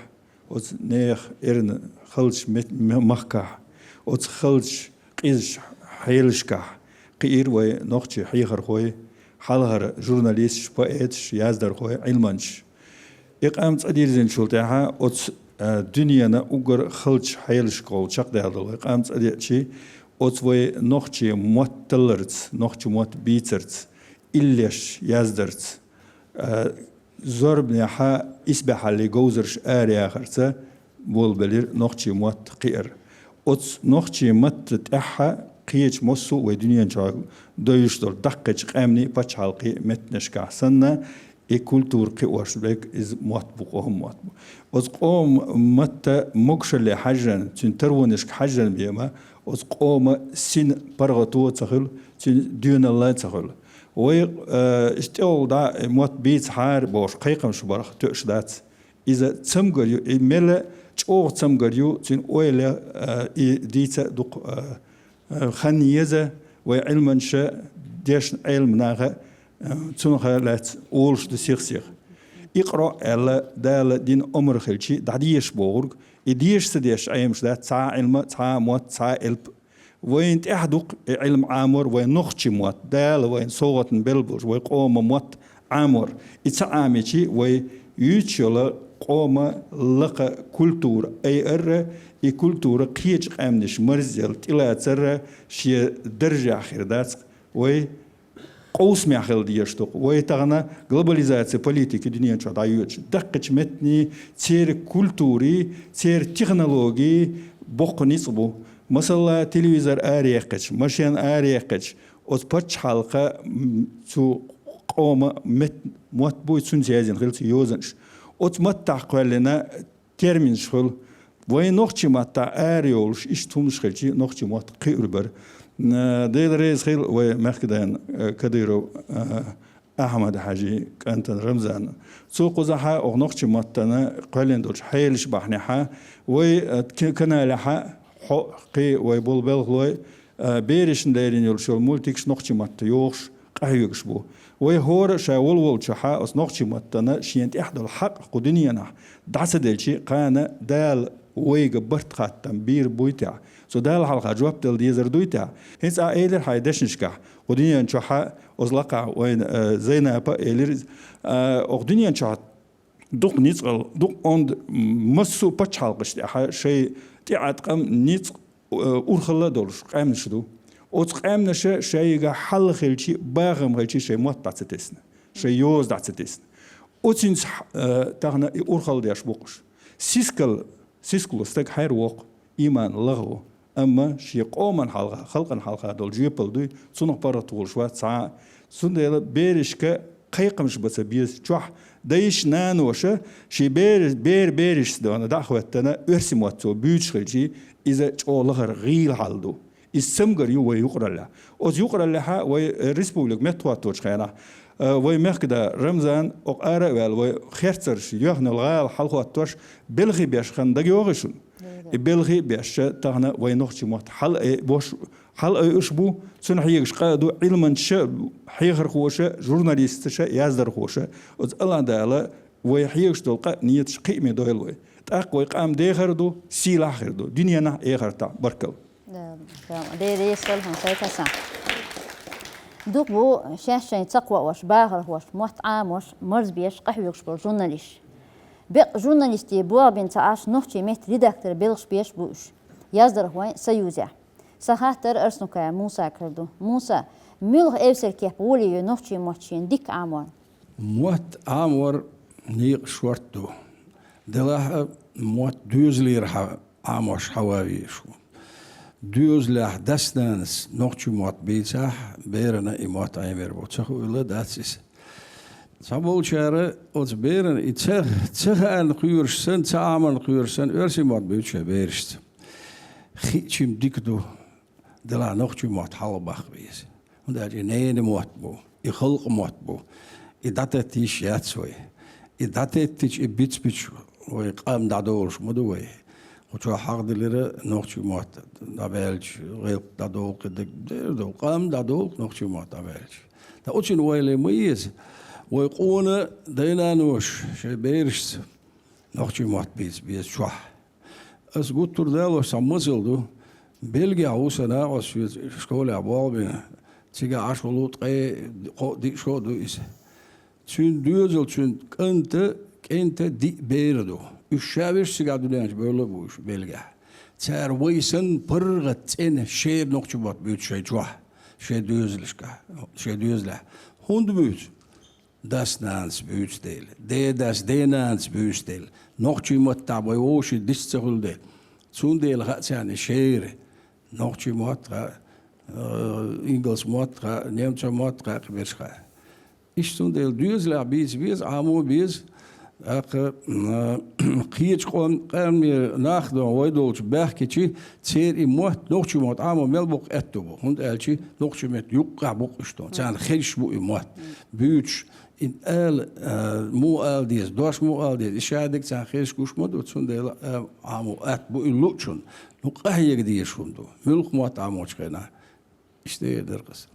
оцу нехан эрна халчу мет-, м-, махкахь, оцу халчу къизачу хьелашкахь кхиира вай нохчий хьехархой, хьалхара журналисташ, поэташ, яздархой, Ӏилманчаш. И къам цӀа дирзинчул тӀаьхьа оцу, а, дуьненан уггар халчу хьелашкахула чекхдаьлла долу вай къам цӀа деъчи, оцу вай нохчий мотт талларца, нохчий мотт бийцарца, иллеш яздарца, а, зорбанехьа исбаьхьаллий говзарш араяхарца болабелира нохчий мотт кхиар. Оцу нохчий матта тӀаьхьа кхечу массо а вай дуьнен чохь доьйуш долу даккхийчу къаьмнийн пачхьалкхийн меттанашкахь санна, и культура кхиош берг иза мотт бу, къоман мотт бу. Оцу къоман матта могушалле хьаьжжина, цуьнан таронашка хьаьжжина бен ма, оцу къоман син паргӀато а ца хуьлу, цуьнан доьналла а ца хуьлу. Вай, э, иштта тӀехула дӀа мотт бийцахьара бохуш кхайкхамаш барх тоьуш дац. Иза цамгар ю, и мелла чӀогӀа цамгар ю, цуьнан ойла, э, и дийца а дукха, э, э, хан еза, вай Ӏилманчаша, дешна Ӏелам наха, э, цунах лаьцна олуш ду сих-сиха. Икъраъ аьлла, Дала дина омра хилчи, дӀадеша бохург, и деша ца деш Ӏемаш дац цхьа а Ӏилма, цхьа а мотт, цхьа а элп. Вайна тӀехь дукха и Ӏилма Ӏамор, вайн нохчий мотт, Дала вайна совгӀатна белла болуш, вай къоман мотт Ӏамор. И ца Ӏамичи, вай юьйцуш йолу къоман лакха культура айарра, и культура кхечу къаьмнаш марзъелла тӀелацарра шен даржехь хир дац. Вай къовсамехь хила дезаш ду-кх. Вай тахана глобализаци политики дуьнен чохь дӀайоьдуш. Даккхийчу меттанийн, церан культурин, церан технологийн боккха ницкъ бу. Масала, телевизор араяьккхича, машен араяьккхича, оцу пачхьалкхан, м, цу къоман мет-, мотт буй, цуьнца яздина хилла цу йозанаш. Оцу маттахь кхоьллина терминаш хуьлу. Вайн нохчий маттахь арайолуш иштта хӀуманаш хилчи, нохчий мотт кхиур бара. Н-, Дела реза хила вай мехкадаьна, э, Кадыров, э, Ахьмад-Хьаьжин кӀантана Рамзанна. Цо кхузахьа оха нохчий маттана кхоьллина долчу хьелаш бахьанехьа, вай, э, к-, каналехьа хьо кхин вай болу белхалой, э, берашна лерина йолуш йолу мультикаш нохчий матта йохуш, къахьоьгуш бу. Вай хӀора ша волу-волчохьа оцу нохчий маттана шена тӀехь долу хьакъ кху дуьненахь дӀа ца делчи, кхана Дала вайга барт-хаттам бийр буй техь, цу Далла хьалха жоп дала дезар дуй техь? ХӀинца а элира хьайн дешнашкахь, кху дуьнен чохьа оцу лакхахь вайна, э, Зайнапа а элира иза, э, оха дуьнен чохь дукха ницкъал, дукха онда, м, массо а пачхьалкхаш тӀехьа шайн тӀеӀаткъам, ницкъ, э, урхалла а долуш къаьмнаш ду. Оцу къаьмнаша шайга хьал хилчи, бахам хилчи шайн мотт дӀа ца тесна, шайн йоза дӀа ца тесна. Оцинца, э, тахана и урхалла деш бу-кх уьш. Сискал, сискало стаг хьайр воккху, ийман лаха ву. Амма шен къоман хьалха, халкъан хьалха долу жоьпалла дуй, цунах паргӀат волуш вац цхьа а. Цундела берашка кхайкхамаш бан ца беза чохь, дайша, наноша шен бер-, бер-, берашца дона дӀа а хӀоьттина, оьрсийн мотт цо буьйцуш хилчи, иза чӀогӀа лахара гӀийла хьал ду. Иза цамгар ю вай юкъараллехь. Оцу юкъараллехьа вай республика меттахӀотточу хенахь, э, вай мехкада Рамзан, окъа ара а ваьлла, вай херцарш, йоьхна йолу гӀала хьалахӀоттош, белхи беш хан дагайогӀий шуна? И белхи а беш, тахана вай нохчий мотт хьал а, э, бош, хьал а, э, уьш бу, цунна хьегаш къа а ду, Ӏилманчаша, хьехархоша, журналисташа, яздархоша. Оцу Аллах Дала вай хьегаш долу къа а, нийяташ кхиаме дойла вай. ТӀаккха вай къам дехар а ду, сийлахь а хир ду, дуьненахь а, эхартахь а. Баркалла. Да, да, Дела реза хуьлда хьуна, Сайд Хьасан. Дукха бу шаьш шайн ца кхоош, бахархош, мотт Ӏамош, марзбеш, къахьоьгуш болу журналисташ. Бекъа журналистийн болх бина ца Ӏаш, нохчийн меттан редактор белхаш беш бу уьш яздархойн союзехь. Сан хаттар Арсанукаев Мусагара ду. Муса, муьлха эвсара кеп гӀоле ю нохчийн мотт шена дика Ӏаморна? Мотт Ӏамор некъа шорта ду. Делахь а мотт доьзалера хьа-, Ӏамош хьаван везаш ву. Доьзалехь дас-нанас нохчийн мотт бийцахь, берана и мотт Ӏемер бу. Ца хуьлуш дац иза. Цхьаболчара оцу берана и ца, ца хаьарна кхоьруш санна, ца Ӏамарна кхоьруш санна, оьрсийн мотт буьйцу шайн берашца. Хиъча-м дика ду, делахь нохчийн мотт хьалха баккха беза. ХӀунда аьлча и ненан мотт бу, и халкъан мотт бу. И дӀатетта йиш яц вай. И дӀатеттича, и бицбича вай къам дӀадолуш ма ду вай. Кху чохь хьахделира нохчийн мотт дӀабаьлча, гӀелт дӀадолу кхидерг дера ду, къам дӀадолу нохчийн мотт дӀабаьлча. Ткъа оццуьнан ойла ма еза. Вай къона дай-наноша шайн берашца нохчийн мотт бийца беза чохь. Ас гуттар а далош цхьа масал ду. Бельгехь ву сан накъост, шоьца школехь болх бина. Цигахь Ӏаш волу ткъе кхо-, диъ шо а ду иза. Цуьнан доьзал, цуьнан кӀанта, кӀентан диъ бер а ду. Уьш ша веш цигахь дуьнен чу бевлла а бу уьш Бельгехь. Цара вай санна паргӀат цӀена шера нохчийн мотт буьйцу шайн чохь, шайн доьзалшкахь, шайн доьзалехь. ХӀунда буьйцу? Дас-нанас буьйцу дела, дедас, ден-нанас буьйцу дела, нохчийн маттахь вай вовшийн дис ца хуьлу дела. Цундела хаьа царна шера нохчийн мотт хаьа, э, ингалс мотт хаьа, немцойн мотт хаьа, кхиберш хаьа. Иштта цундела доьзалехь бийца беза, Ӏамо беза, тӀаккха, м, кхечу къом-, къоман нах дон вай долчу баьхкичи, церан и мотт, нохчийн мотт Ӏамо мел боккха аьтто бу, хӀунда аьлча нохчийн меттан юккъехь бу-кх уьш дон, царна хезаш бу и мотт. Буьйцуш, и ала, а, муха ала деза, дош муха ала деза, и шадерг царна хезаш гуш ма ду, цундела, а, Ӏамо атта бу и луучунна. Ну, къахьега дезаш хӀума ду, муьлхха мотт Ӏамочу хенахь. Иштта эр дара-кх ас.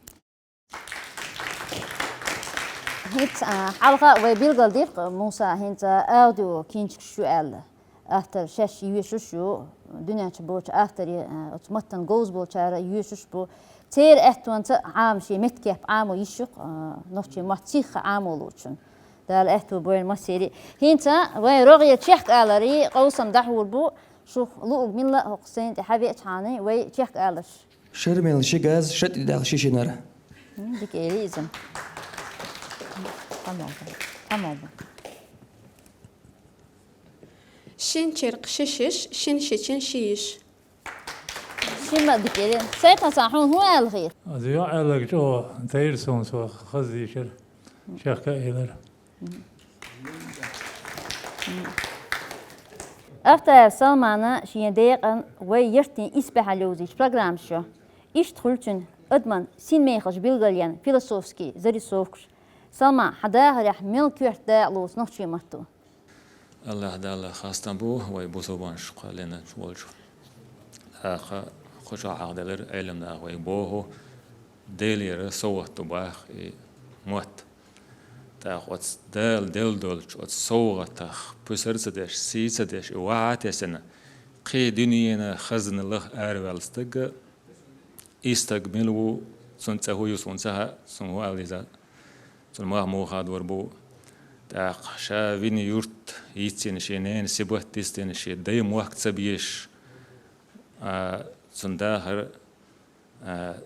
ХӀинца, а, хьалха вай билгалдира-кх, Муса, хӀинца аудио кинчкаш ю аьлла. Автор шаьш йоьшуш ю, дуьнен чу боцчу авторийн, а, оцу маттана говза болчара йоьшуш бу. Церан аьттонца Ӏама шен меттан кеп Ӏамо йиш ю-кх, а, нохчийн мотт сихха Ӏамо луучунна. Дала аьтто бойла массеран а. ХӀинца вайн рогӀера чехка аларийн къовсам дӀахьур бу, шух луург милла а хӀокху сцена тӀе хьавеачхьана вай чехка аларш. Шермел ши газ, шатӀи даьлла ши шинар. М, дика эли иза. Тамам. Тамам. Шин черкъ ши шиш, шин шичин ши йиш. Шимма дика эли. Сайт-Хьасан, хьуна хӀун аьлла хета? Аса юкъа аьлларг чӀогӀа тайра суна, со хаза дийшира. Чехка а елира. Ахтаев Салмана шен декъан вай яртийн исбаьхьа левзийча программаш ю. Иштта хуьлу цуьнан адаман синмехаллаш билгалъян философский зарисовкаш. Салман, хьан дахарехь мел коьрта дакъа лоцу нохчийн матто? АллахӀ Далла хастам бу вай бусулбанаш кхоьллина волчу. ТӀаккха кху чохь хьахделира Ӏеламнаха вайга боху, Делера совгӀат ду боху и мотт. ТӀаккха оцу Дала делла долчу оцу совгӀатах пусар а ца деш, сий а ца деш, и вахьа а тесина, кхин дуьненан хазна лаха араваьлла стаг, и стаг мила ву, цуьнан цӀе хӀун ю суна ца хаьа, суна хӀун ала деза, цуьнан мах муха хадор бу. ТӀаккха ша вина юрт йицйина, шен ненан сибат дисдина, шен дайн мохк ца безаш, а, цуьнан дахар, а,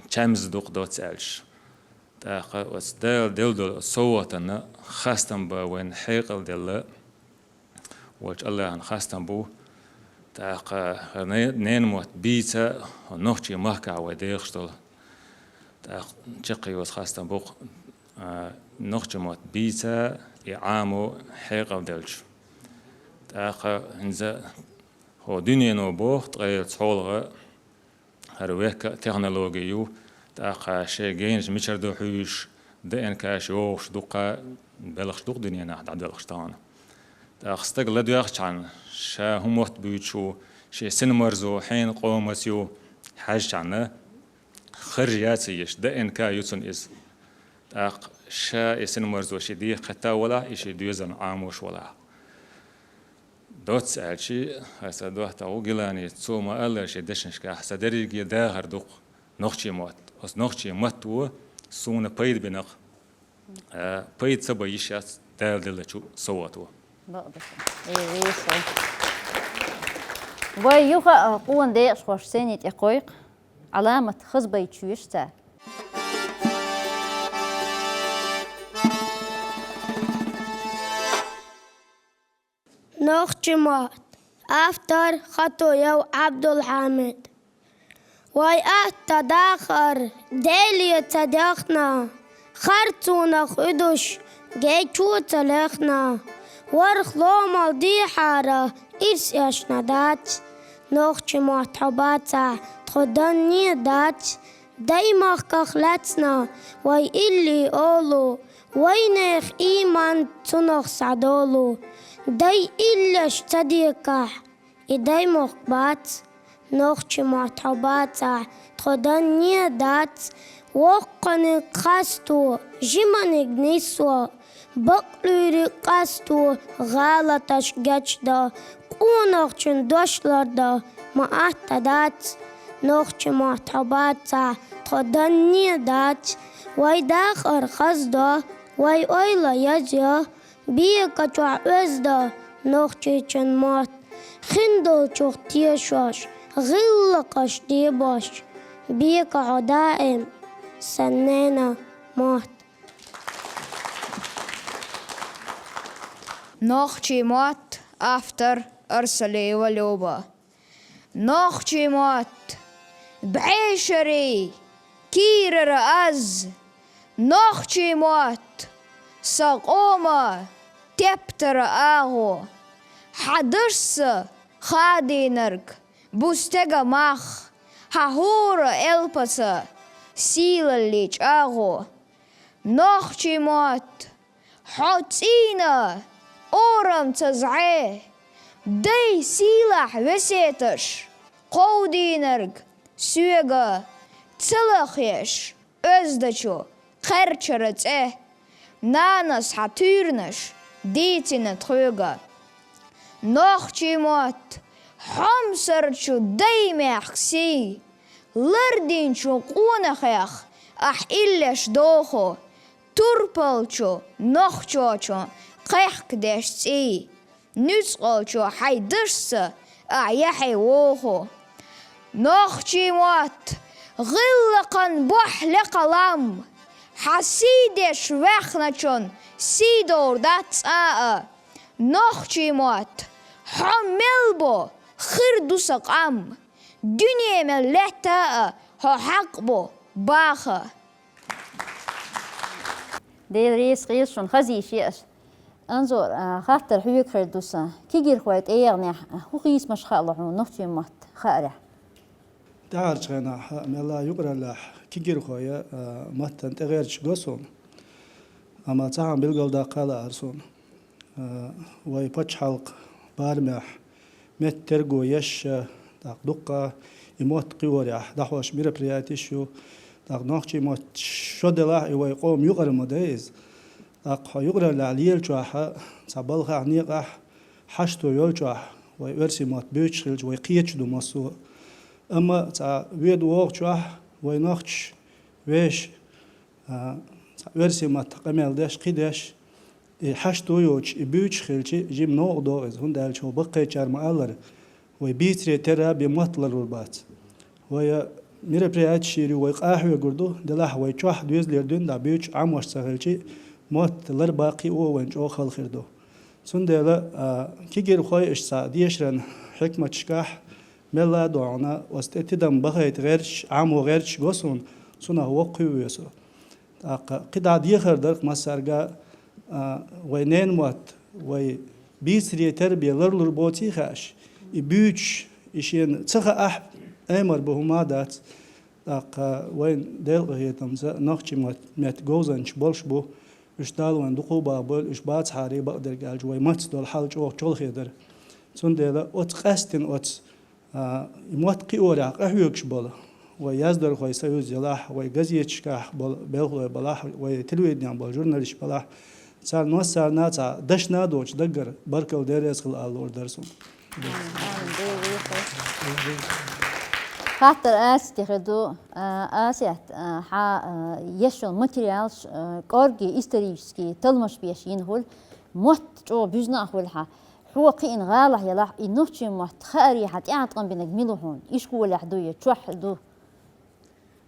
чамза дукха доцца аьлча. ТӀаккха оцу Дала делла долу совгӀатана хастам бан вайна хьекъал делла волчу АллахӀана хастам бу. ТӀаккха хӀара не-, ненан мотт бийца нохчийн махкахь вай дехаш долу. ТӀаккха чаккхе йоцу хастам бу-кх, а, нохчийн мотт бийца и Ӏамо хьекъал делча. ТӀаккха хӀинца хӀо дуьнено боху ткъе цхьолгӀа, хӀара веккан а технологи ю, тӀаккха шайн генаш мичара ду хьуьйсуш, ДНК-ш йогӀуш дуккха белхаш ду-кх дуьненахь дӀадоьлхуш тахана. ТӀаккха стаг ладоьгӀчхьана, ша хӀун мотт буьйцуш ву, шен синмарзо хьенан къомаца ю хьаьжчхьана, харжа яц еш, ДНК ю цуьнан иза. ТӀаккха ша и синмарзо шен дегӀах кхетта а валахь, и шен доьзална Ӏамош валахь. Доцца аьлча, хӀара сан доттагӀа ву Гилани, цо ма-аллара шен дешнашкахь, сан дерриге а дахар ду-кх нохчийн мотт. Оцу нохчийн матто суна пайда бина-кх, а, пайда ца бан йиш яц Дала деллачу совгӀато. Бакъдерг. Э, вешан. Вай юха а къона декъашхоша сцени тӀе кхойкху, Ӏаламат хаза байташ йоьшу цара. Нохчийн мотт. Автор Хатуев Ӏабдулхьамид. Вай атта дахар Деле ца дехна, харцонах уьдуш гечо ца лехна, ворхӀ ломал дехьара ирс эшна дац, нохчийн мотт хьо бацахь, тхо данне дац, Даймахках лаьцна вай илли олу, вайнех ийман цунах схьадолу. Дай иллеш ца декахь, и даймахк бац, нохчий мотт хьо бацахь, тхо данне дац, воккханиг хасто, жиманиг нисво, бакълуьйриг къасто, гӀалаташ гечдо, къонахчун дош лардо, ма атта дац, нохчий мотт хьо бацахь, тхо данне дац, вай дахар хаздо, вай ойла язйо, бека чохь оьздо нохчийчун мотт, хиндолчух тешош, гӀиллакхаш дебош, бека хьо даим, сан ненан мотт. Нохчий мотт, автор Арсалиева Люба. Нохчий мотт, бӀешерий, кийрара аз, нохчий мотт, сан къоман тептара агӀо. Хьан дашца хадийнарг бу стеган мах, хьан хӀора элпаца сийлаллин чӀагӀо. Нохчий мотт, хьо цӀийнан орамца зӀе, дай сийлахь весеташ кховдийнарг соьга ца лахъеш, оьздачу кхерчара цӀе, нанас хьан туьйранаш дийцина тхоьга. Нохчий мотт, хьомсарчу даймехкан сий, лардинчу къонахех ахь иллеш доху, турпалчу нохчочун кхехкадеш цӀий, нуьцкъалчу хьайн дашца ахь яхье воху. Нохчий мотт, гӀиллакхан бохь лекха лам, хьан сий деш ваьхначун сий довр дац цкъа а. Нохчий мотт, хьо мел бо, хир ду сан къам, дуьне мел летта а хьо хьакъ бу баха. Дела реза хуьлда шуна, хазийша аш. Анзор, а, хаттар хьоьга хир ду сан. Кегирхойн тӀегӀанехь хӀун хийцамаш хаало хьуна нохчий мотт хаарехь? ТӀаьхьарчу хенахь мелла юкъараллехь кегирхой, а, маттана тӀегӀерташ го суна. Амма цхьаъ билгалдаккха лаьара суна. А, вай пачхьалкхан барамехь меттан терго еш, а, тӀаккха дуккха и мотт кхиорехь дӀахьош мероприятеш ю. ТӀаккха нохчий мотт шо делахь, и вай къоман юкъара ма дай иза. ТӀаккха хьо юкъараллехь лелачохь, цхьа балхахь, некъахь, хьашто йолчохь, вай оьрсийн мотт буьйцуш хилча, вай кхеташ ду массо а. Амма цхьа воьду вогӀучохь, вай нохчаш, вешаш, а, цхьа оьрсийн маттахь къамел деш, кхидеш, и хьашто йоцуш, и буьйцуш хилча, жима новкъа догӀу иза, хӀунда аьлча хьо баккхийчара ма-аллара, вай бийцаре терра бен мотт ларлур бац. Вай мероприятеш йийр ю, вай къахьоьгур ду, делахь вай чохь доьзалера дуьйна дӀа буьйцуш Ӏамош ца хилча, мотт ларбан кхио вайн чӀогӀа хала хир ду. Цундела, а, кегирхой, аш цхьа дешаран хьикматашкахь мелла а догӀана, оцу тӀе тидам бахийта гӀерташ, Ӏамо гӀерташ го суна, цунах воккхаве со. ТӀаккха кхидӀа дехар дара массаьрга, а, вай ненан мотт, вай бийцаре терра бен ларлур боций хаьаш, и буьйцуш, и шена ца хаахь, Ӏемар бу хӀума а дац. ТӀаккха вайн Делан къинхетамца нохчий мотт, меттан говзанчаш болуш бу, уьш Дала вайн дукха а бахбойла, уьш бацахьара бакъдерг аьлча, вай маттаца долу хьал чӀогӀа чолхе дара. Цундела оцу къаьсттина оцу, а, и мотт кхиорехь къахьоьгуш болу вай яздархойн союз ялахь, вай газеташкахь болу белхалой балахь, вай телевиденехь болу журналисташ балахь, царна массарна а цхьа дашна а доцуш даггара баркалла, Дела реза хуьлда ала луур дара суна. Хаттар Асете хир ду. А, Асет, а, хьан, а, еш йолу материалш, а, кӀорге исторический талламаш беш йина хуьлу, мотт чӀогӀа буьзна а хуьлу хьан. Хьо кхиъна гӀалахь ялахь, и нохчий мотт хаарехь тӀеӀаткъам бинарг мила ву хьуна? Ишколехь ду я чохь ду?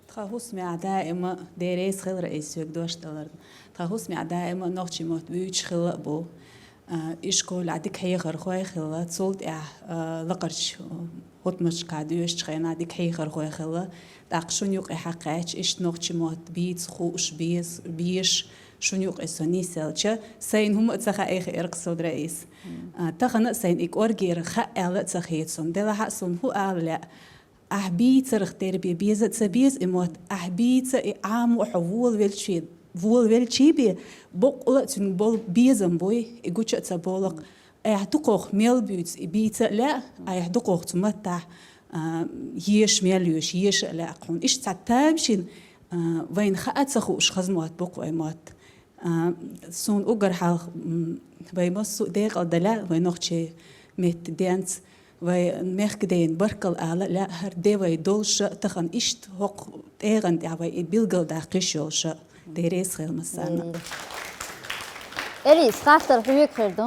Тхан хӀусамехь даима, Дела реза хуьлда, Раиса, соьга дош даларна. Тхан хӀусамехь даима нохчий мотт буьйцуш хилла а бу. А, ишколехь дика хьехархой а хилла, цул тӀаьхьа, а, лакхарчу хӀоттамашкахь доьшучу хенахь дика хьехархой а хилла. ТӀаккха шуна юкъе хьакхаьчча, иштта нохчий мотт бийца хууш, беза, безаш, шуна юкъе со нисъелча, сайна хӀума а ца хаьа, хиира-кх со, Раиса. А, тахана а сайна и кӀоргера хаьа аьлла а ца хета суна. Делахь а суна хӀун ала лаьа? Ахь бийцарах тера бе беза а ца беза и мотт, ахь бийца и Ӏамо хьо волавелчи, волавелчи бе, боккъала а цуьнга болу безам буй, и гуча а ца болакх. Айхьа дукхох мел буьйцу и бийца а лаьа, айхьа дукхох цу маттахь, а, еша мел йоьшу, еша а лаьа хьуна. Иштта цхьа тамашийна, а, вайна хаа ца хууш хаза мотт бу-кх вай мотт. А, суна уггар хьалха, м, вай массо а декъал дан лаьа вай нохчийн меттан денца, вай мехкадайна баркалла ала а лаьа, хӀара де вай долуша а, тахана иштта хӀокху тӀегӀан тӀехь вай и билгалдаккха йиш йолуша а. Дела реза хила массарна. Элис, хаттар хьоьга хир ду.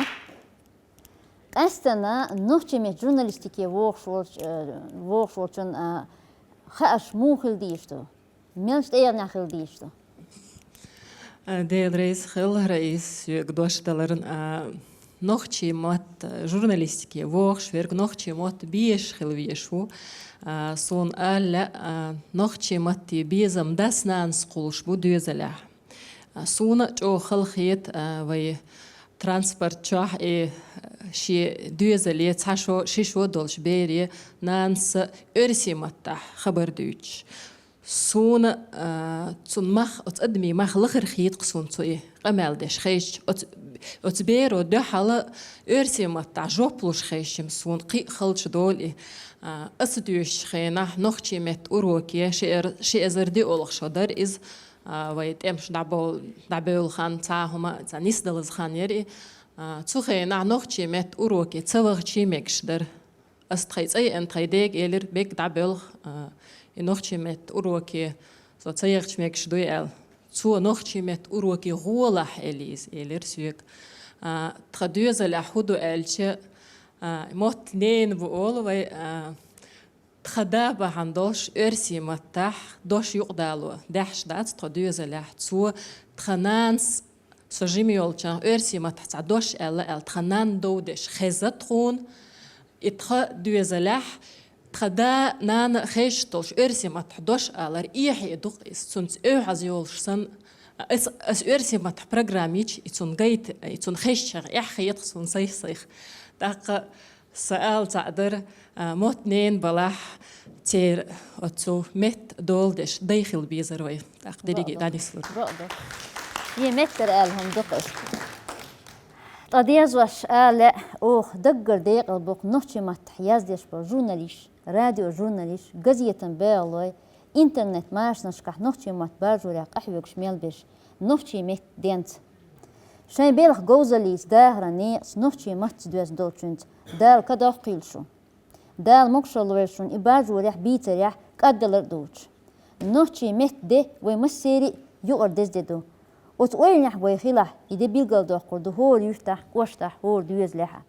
Къаьстина нохчийн меттан журналистике вохуш волчу, э, вохуш волчун, а, хаарш муха хила дезаш ду? Мел тӀегӀанехь хила дезаш ду? А, Дела реза хила, Раиса, соьга дош даларна. А, нохчийн мотт, а, журналистике вохуш верг нохчийн мотт безаш хила везаш ву. А, суна ала лаьа, а, нохчийн матте безам дас-нанас кхуллуш бу доьзалехь. А, суна а чӀогӀа хала хета, а, вай транспорт чохь и, а, шен доьзале цхьа шо, ши шо долчу бере нанас оьрсийн маттахь хабар дуьйцуш. Суна, а, цунна мах, оцу адамийн мах лахара хета-кх суна цо и къамел деш хезча. Оцу, оцу беро дуьхьал оьрсийн маттахь жоп луш хезча-м суна кхин а халчу долу и. А, аса доьшучу хенахь нохчийн меттан уроке ши эр-, ши эзар диъолгӀа шо дара иза. А, вай тӀемаш дӀабол-, дӀабевлла хан, цхьа а хӀума, цхьа нисдалаза хан яра и. А, цу хенахь нохчийн меттан уроке ца вахчий мегаш дара. Ас тхайн цӀа еана тхайн дега элира, бега дӀабоьлху, а, и нохчийн меттан уроке со ца яхча мегаш дуй аьлла. Цо нохчийн меттан уроке гӀолахь, Элиза, элира соьга. А, тхан доьзалехь хӀун ду аьлча, а, мотт ненан бу олу вай, а, тхан да бахьана долуш оьрсийн маттахь дош юкъадало даьхьаш дац тхан доьзалехь. Цо тхан нанас со жима йолчохь оьрсийн маттахь цхьа дош аьлла аьлла, тхан нанна дов деш хеза тхуна. И тхан доьзалехь тхан да, нана хезаш долуш оьрсийн маттахь дош алар эхье ду-кх иза, цунца оьхьаз йолуш санна. Ас, ас оьрсийн маттахь программа йича, и цунна гайта, и цунна хезчахь эхь хета-кх суна сайх-сайх. ТӀаккха сан ала цхьаъ дара, а, мотт ненан балахь церан оцу метта дола деш дай хила безара вай. ТӀаккха дерриге а дӀанислур. Бо а ду. Е меттара аьлла хӀума ду-кх иза. Ткъа дезош ала лаьа, оха даггара декъал бу-кх нохчийн маттахь яздеш болу журналисташ, радиожурналисташ, газетан бегӀалой, интернет-машанашкахь нохчийн мотт баржорехь къахьоьгуш мел берш нохчийн меттан денца. Шайн белхан говзаллица, дахаран некъаца, нохчийн маттаца доьзна долчуьнца Дала кадохкийла шу. Дала могушалла лойла шуна и баржорехь, бийцарехь кӀаддалар а доцуш. Нохчийн меттан де вай массеран а юкъара деза де ду. Оцу ойланехь вай хилахь, и де билгалдоккхур ду хӀора юьртахь, кӀоштахь, хӀора доьзалехь а.